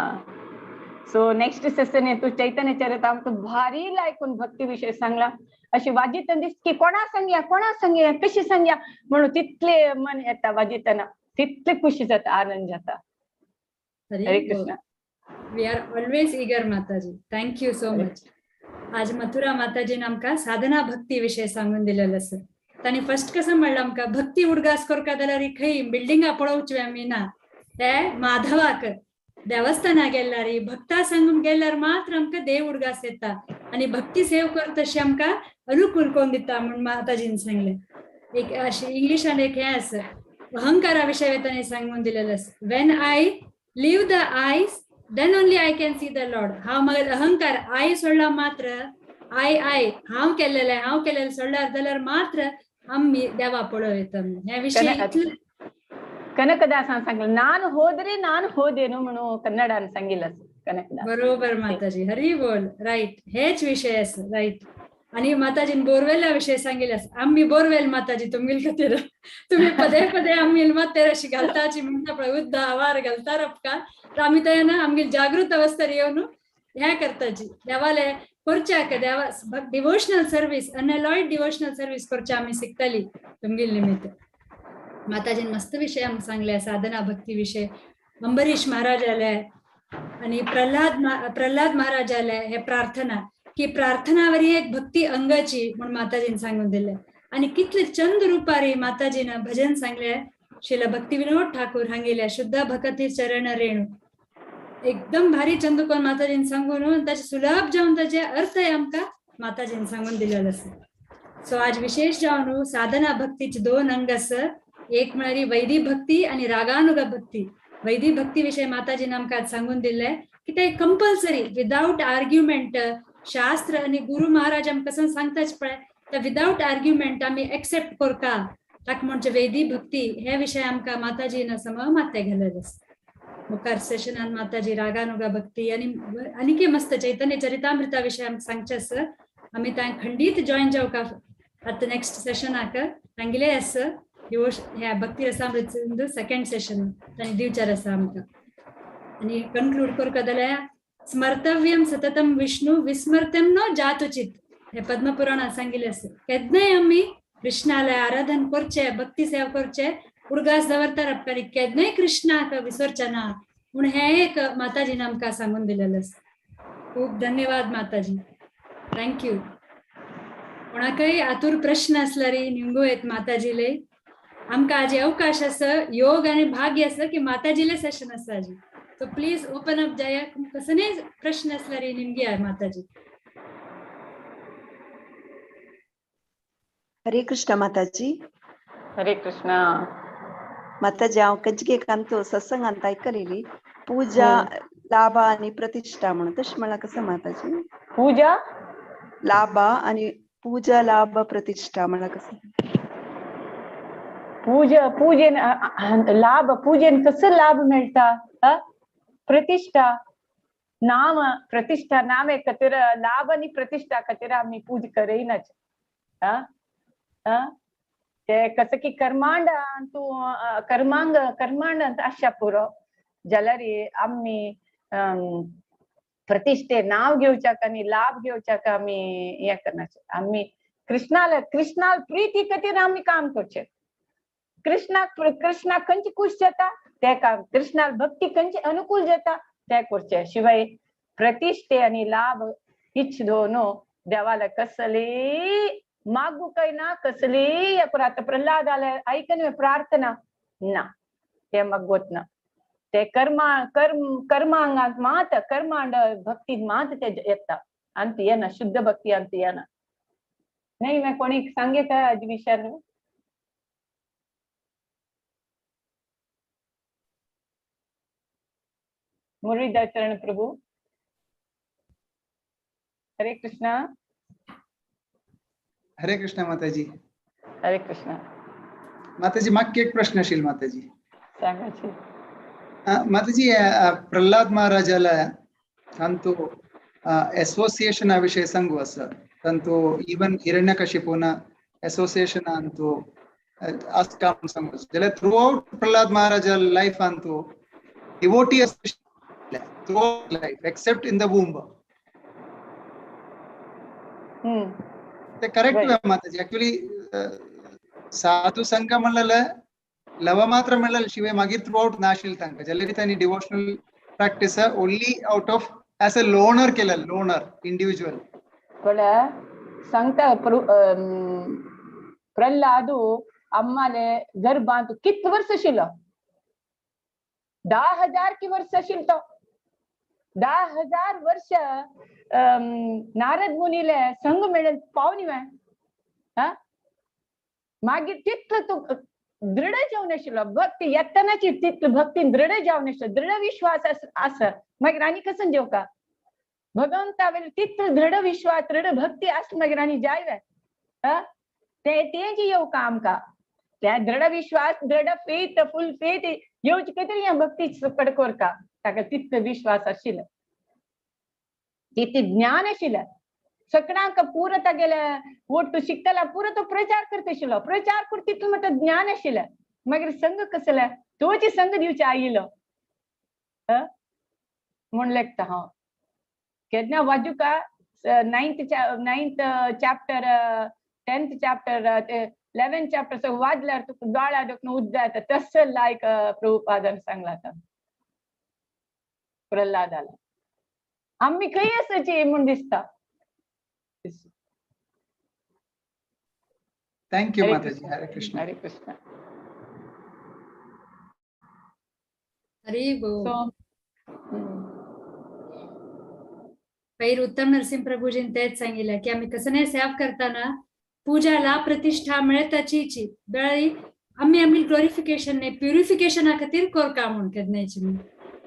सो नेक्स्ट सेशन तू चैतन्य चरितामृत भारी लायकून भक्ती विषय सांगला. अशी वाजितना दिसता की कोणा सांगया कोणा सांगया कशी सांगया म्हणून तितले मन येता वाजितना, तितले खुशी जाता, आनंद जाता. Hare Krishna. We are always eager, Mataji. Thank you so much. आज मथुरा माताजीन आमकां साधना भक्ती विशय सांगून दिलेलो आसा. तांणी फर्स्ट कसं म्हणलं आमकां भक्ती उडगास करका जाल्यार खंय बिल्डिंगा पळोवची आमी ना, ते माधवाक देवस्थाना गेल्यार भक्ता सांगून गेल्यार मात्र आमकां देव उडगास येता आनी भक्ती सेव कर तशी आमकां अनुकूल कोण दिता म्हूण माताजीन सांगलें. एक अशें इंग्लिशान एक हें आसा अहंकारा विशय तांणी सांगून दिलेलो आसा, when I leave the eyes then only I can see the lord. हांव मगेर अहंकार I सोडला मात्र I I हांव केल्लेलें हांव केल्लेलें सोडल्यार जाल्यार मात्र आमी देवा पळोवं येता. हे विशय ಕನಕದಾಸನ್ सांगलं ನಾನು ಹೋದ್ರೆ ನಾನು ಹೋದೇನು म्हणून कन्नडान सांगितलं कनकदास. बरोबर माताजी, हरी बोल. राईट, हेच विषय आसा. राईट. आणि माताजीन बोरवेला विषय सांगितलं, आम्ही बोरवेल माताजी तुमगेल खातीर तुम्ही पदे पदे आम्ही मातेर अशी घालताची म्हणटा पळय उद्दा आवार घालता रपका, तर आम्ही ते ना आमगेल जागृत अवस्थेर येवन हें करताची देवाले करच्याक देवा devotional service unalloyed devotional service करच्या आमी शिकताली तुमगेल निमित्त. माताजीन मस्त विषय आमकां सांगले साधना भक्ती विषय. अंबरीश महाराज आले आणि प्रल्हाद महाराज आले, हे प्रार्थना की प्रार्थनावरी एक भक्ती अंगाची म्हणून माताजीन सांगून दिले. आणि कितले चंद रुपारी माताजीन भजन सांगले शिला भक्ती विनोद ठाकूर हांगेले शुद्ध भक्ती चरण रेणू, एकदम भारी चंद कोण माताजीन सांगून ताचे सुलभ जावन ताचे अर्थ आमकां माताजीन सांगून दिलेलो आसा. सो आज विशेष जावन साधना भक्तीचे दोन अंग आसा, एक म्हळ्यार वैदी भक्ती आणि रागानुग भक्ती. वैदी भक्ती विषय माताजीन आमकां आज सांगून दिले की ते कंपल्सरी विदाउट आर्ग्युमेंट शास्त्र आणि गुरु महाराज आमकां कसं सांगताच पळय तर विदाउट आर्ग्युमेंट आमी एक्सेप्ट करता ताका म्हणजे वैदी भक्ती. हे विषय आमकां माताजीन सम माते घालेले आसा. मुखार सेशनान माताजी रागानुगा भक्ती आणि आनीकय मस्त चैतन्य चरितामृता विषय आमकां सांगचे आसा. आमी तांकां खंडीत जॉयन जावका आतां नेक्स्ट सेशनाक तांगेले आसा ह्या भक्ती रसामृत सिंधू सेकंड सेशन तांणी दिवचार आसा आमकां. आनी कन्क्लूड करका जाल्यार स्मर्तव्यम सततम विष्णु विस्मर्तम न जातुचित हे पद्मपुराणात सांगिल्लें आसा. केन्नाय आमी कृष्णाले आराधन करचे भक्ती सेवा करचे उडगास दवरता आनी केन्नाय कृष्णाक विसरचे ना म्हूण हें एक माताजीन आमकां सांगून दिलेलें आसा. खूब धन्यवाद माताजी, thank you. कोणाकय आतूर प्रश्न आसल्यार निमगो येत माताजीले. आमकां आज अवकाश आसा, योग आनी भाग्य आसा की माताजीले सेशन आसा आजी. सो प्लीज ओपन अप जाया, कसले प्रश्न आसल्यार निमगी आहे माताजी. हरे कृष्ण माताजी. हरे कृष्ण माताजी, हांव कजगेकांत सत्संगांत आयकलेली पूजा लाभा आणि प्रतिष्ठा म्हणून, तशें म्हणल्यार कसं माताजी? पूजा लाभा आणि पूजा लाभ प्रतिष्ठा म्हणल्यार कसं? पूजा पूजेन लाभ, पूजेन कसं लाभ मेळटा? प्रतिष्ठा नाम, प्रतिष्ठा नामे खातीर लाभ आनी प्रतिष्ठा खातीर आमी पूजा करयनाच. ते कसं की कर्मांड तूं कर्मांग कर्मांड आसच्या पुरो जाल्यार आमी प्रतिष्ठे नांव घेवच्याक आनी लाभ घेवच्याक आमी हें करनाचे. आमी कृष्णाल कृष्णाल प्रिती खातीर आमी काम करचें. कृष्णाक कृष्णाक खंयची खूश जाता ते काम, कृष्णाक भक्ती खंयची अनुकूल जाता ते करचे. शिवाय प्रतिष्ठे आनी लाभ इच्छ दोनो देवाला कसली मागू काय ना कसली. आतां प्रल्हाद आले आयकन प्रार्थना ना ते मागवत ना, ते कर्मा कर्म कर्मांगांत मात कर्मांड भक्ती मात ते येता अंत येना, शुद्ध भक्ती अंत येना. नाही मैं कोणी सांगे का आज विचार? मुरलीधर चरण प्रभु, हरे कृष्णा. हरे कृष्णा माताजी. हरे कृष्णा माताजी, माक्य एक प्रश्न आशिल्लो माताजी. सांगाची माताजी, प्रल्हाद महाराजाला तांतू असोसिएशना विषय सांगू आसा, तांतू इवन हिरण्यकशिपून असोसिएशन अंतू काम सांगू जाल्यार through out Prahlad Maharaja life Antu devotee throughout life except in the womb. ते करेक्ट माताजी? एक्चुअली साधू संघ म्हणलेलं लव मात्र म्हणलेलं शिवाय मागीर थ्रू आउट नाशिल्लें तांकां, जाल्यार तांणी devotional practice only out of as a loner केलं, लोनर इंडिव्हिज्युअल. पण सांगता प्रल्हादू अम्माले गर्भांत कित वर्स आशिल्लो, 10,000 की वर्स आशिल्लो तो. 10,000 वर्ष नारद मुनीले संग मेळन पावनी हा. मागीर तितलो तूं दृढ जावन आशिल्लो, भक्ती येतनाची तितलो भक्ती दृढ जावन आशिल्लो, दृढ विश्वास आसा. मागीर आनी कसन जेवका भगवंता वयलो तितलो दृढ विश्वास, दृढ भक्ती आस मागीर आनी जाय वे हा. ते तेंच येवका आमकां त्या दृढ विश्वास, दृढ फेथ, फुल फेथ येवची खातीर ह्या भक्ती कडकोरका. ताका तितलो विश्वास आशिल्लो, तितलें ज्ञान आशिल्लें. सगळ्यांक पुरो तागेले ओट्टू शिकतला पुरो तो प्रचार करता आशिल्लो. प्रचार कर तितलो म्हणटा ज्ञान आशिल्लें. मागीर संघ कसले तोच संघ दिवचे आयिल्लो म्हूण लेखता हांव. केन्ना वाजुका 9th chapter, 10th chapter, 11th chapter सगळं वाजल्यार तुका दोळ्या दुखून उद्दा येता. तसं लायक प्रभुपादान सांगला आतां प्रल्हादाला. आमी खंय आसाची म्हूण दिसता. Thank you Mataji. Hare Krishna. Hare Krishna. Hari बोल. पैर उत्तम नरसिंह प्रभूजीन तेच सांगितलं की आम्ही कसं नाही सेवा करताना पूजाला प्रतिष्ठा मिळताची बेळी आम्ही आम्ही ग्लोरिफिकेशन नाही प्युरिफिकेशना खातीर कोरका म्हणून केन्नायची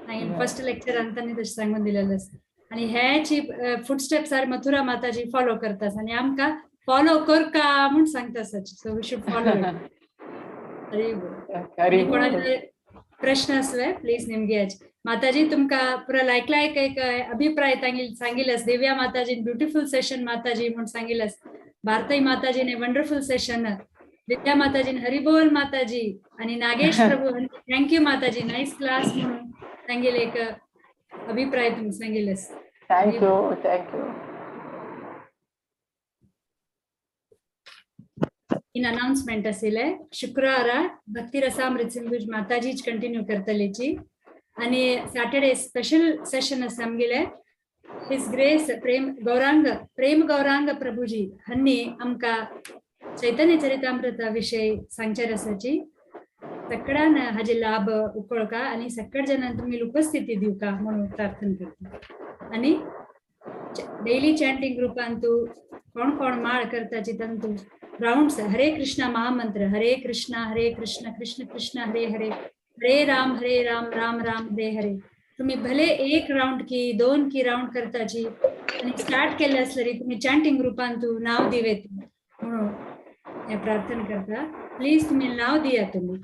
हांवें फर्स्ट लेक्चर तांणी तशें सांगून दिलेलें आसा. आणि ह्याची footsteps are Mathura Mataji follow करतास आणि आमकां फॉलो करका म्हूण सांगता. So we should follow. Hari बोल. कोणाचे प्रश्न आसले प्लीज निमगे. माताजी तुमकां पुरा लायक लायक एक अभिप्राय सांगिलस. दिव्या माताजी ब्युटिफुल सेशन माताजी म्हूण सांगिलस. भारती माताजीने वंडरफुल सेशन, विद्या माताजी हरिबोल माताजी आणि Nagesh Prabhu thank you Mataji nice class म्हणून सांगेल एक अभिप्राय तुम सांगिलस. Thank you thank you. In announcement आशिल्ले शुक्रारा भक्ती रसामृत सिंधु माताजीच कंटिन्यू करतलेची आणि सॅटर्डे स्पेशल सेशन आसा आमगेले his grace प्रेम गौरांग प्रभुजी हांणी आमकां चैतन्य चरितामृता विशय सांगचेर आसाची. सगळ्यान हाजे लाभ उकळका आणि सगळ्या जणांना तुम्ही उपस्थिती दिवका म्हणून प्रार्थना करता. आणि डेली चॅन्टिंग ग्रुपांतू कोण कोण माळ करताची तंतू राउंड्स हरे कृष्णा महामंत्र हरे कृष्णा कृष्ण कृष्ण हरे हरे हरे राम राम राम हरे हरे. तुम्ही भले एक राउंड की दोन की राउंड करताची आणि स्टार्ट केले असले तरी तुम्ही चॅन्टिंग ग्रुपांतू नाव दिवेत म्हणून हे प्रार्थना करता. प्लीज तुम्ही नाव दिया तुम्ही.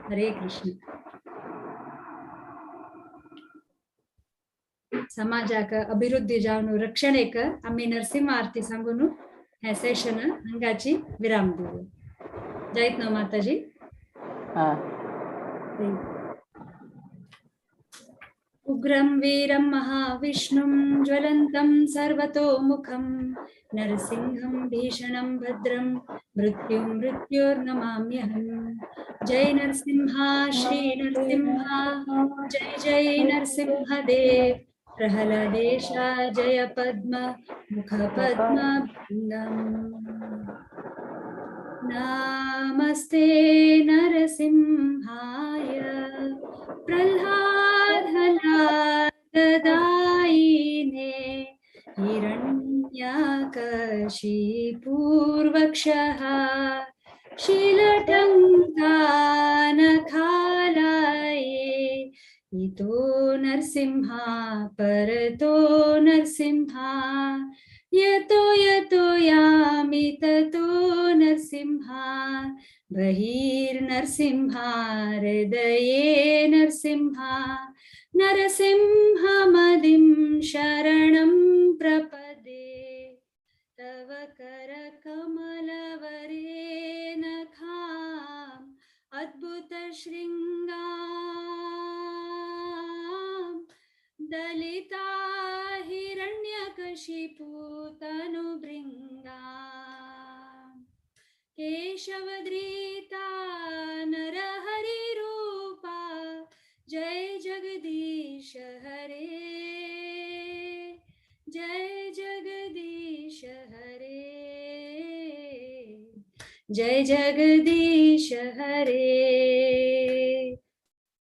हरे कृष्ण. समाजाक अभिवृद्धी जावन रक्षणेक आम्ही नरसिंह आरती सांगून हे सेशन हांगाची विराम दिवया. जायत न्हू माताजी? उग्रं वीरं महाविष्णुं ज्वलन्तं सर्वतोमुखं नरसिंहं भीषणं भद्रं मृत्युं मृत्युर्नमाम्यहम्. जय नरसिंहा श्री नरसिंहा जय जय नरसिंहदेव प्रहलादेशा जय पद्म मुख पद्म नमस्ते नरसिंहाय प्रह्लाददायिने हिरण्यकशिपूर्वक्षः शिलटङ्कानखालाये इतो नरसिंहा परतो नरसिंहा यतो यतो यामि ततो नरसिंहा बहिर्नरसिंहा हृदये नरसिंहा नरसिंहमदिं शरणं प्रपदे तव करकमलवरे नखाम् अद्भुतशृङ्गां दलिता हिरण्यकशिपुतनुभृङ्गां केशवद्रीता नरहरिरूपा जय जगदीश हरे जय जगदीश जय जगदीश हरे।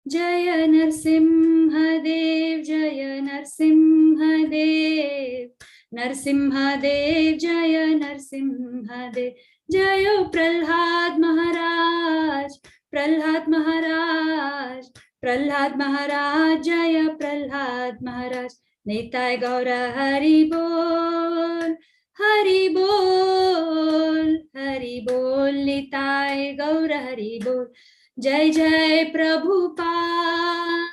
जय नरसिंह देव जय नरसिंह देव, नरसिंह देव जय नरसिंह देव। जय प्रहलाद महाराज, प्रहलाद महाराज, प्रहलाद महाराज जय प्रहलाद महाराज। निताय गौर हरि बोल, हरि बोल, हरि बोल, निताय गौर हरि बोल। जय जय प्रभुपाद,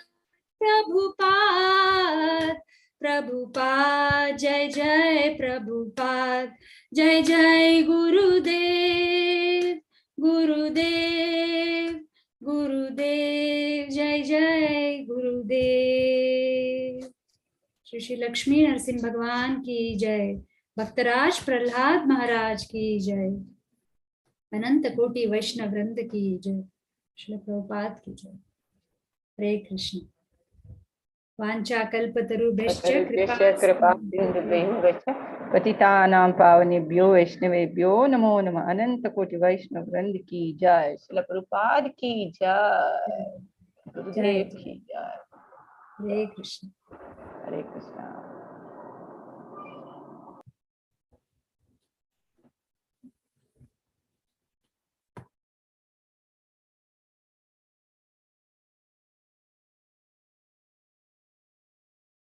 प्रभुपाद, प्रभुपाद, जय जय प्रभुपाद। जय जय गुरुदेव, गुरुदेव, गुरुदेव, जय जय गुरुदेव। श्री श्री लक्ष्मी नरसिंह भगवान की जय, भक्तराज प्रहलाद महाराज की जय, अनंत कोटि वैष्णव वृंद की जय, श्रील प्रभुपाद की जय। हरे कृष्ण। वांछा कल्पतरुभ्यश्च कृपा सिन्धुभ्यश्च पतितानां पावनेभ्यो वैष्णवेभ्यो नमो नमः। अनंत कोटि वैष्णव वृंद की जय, श्रील प्रभुपाद की जय, गुरुदेव की जय। हरे कृष्ण। हरे कृष्ण।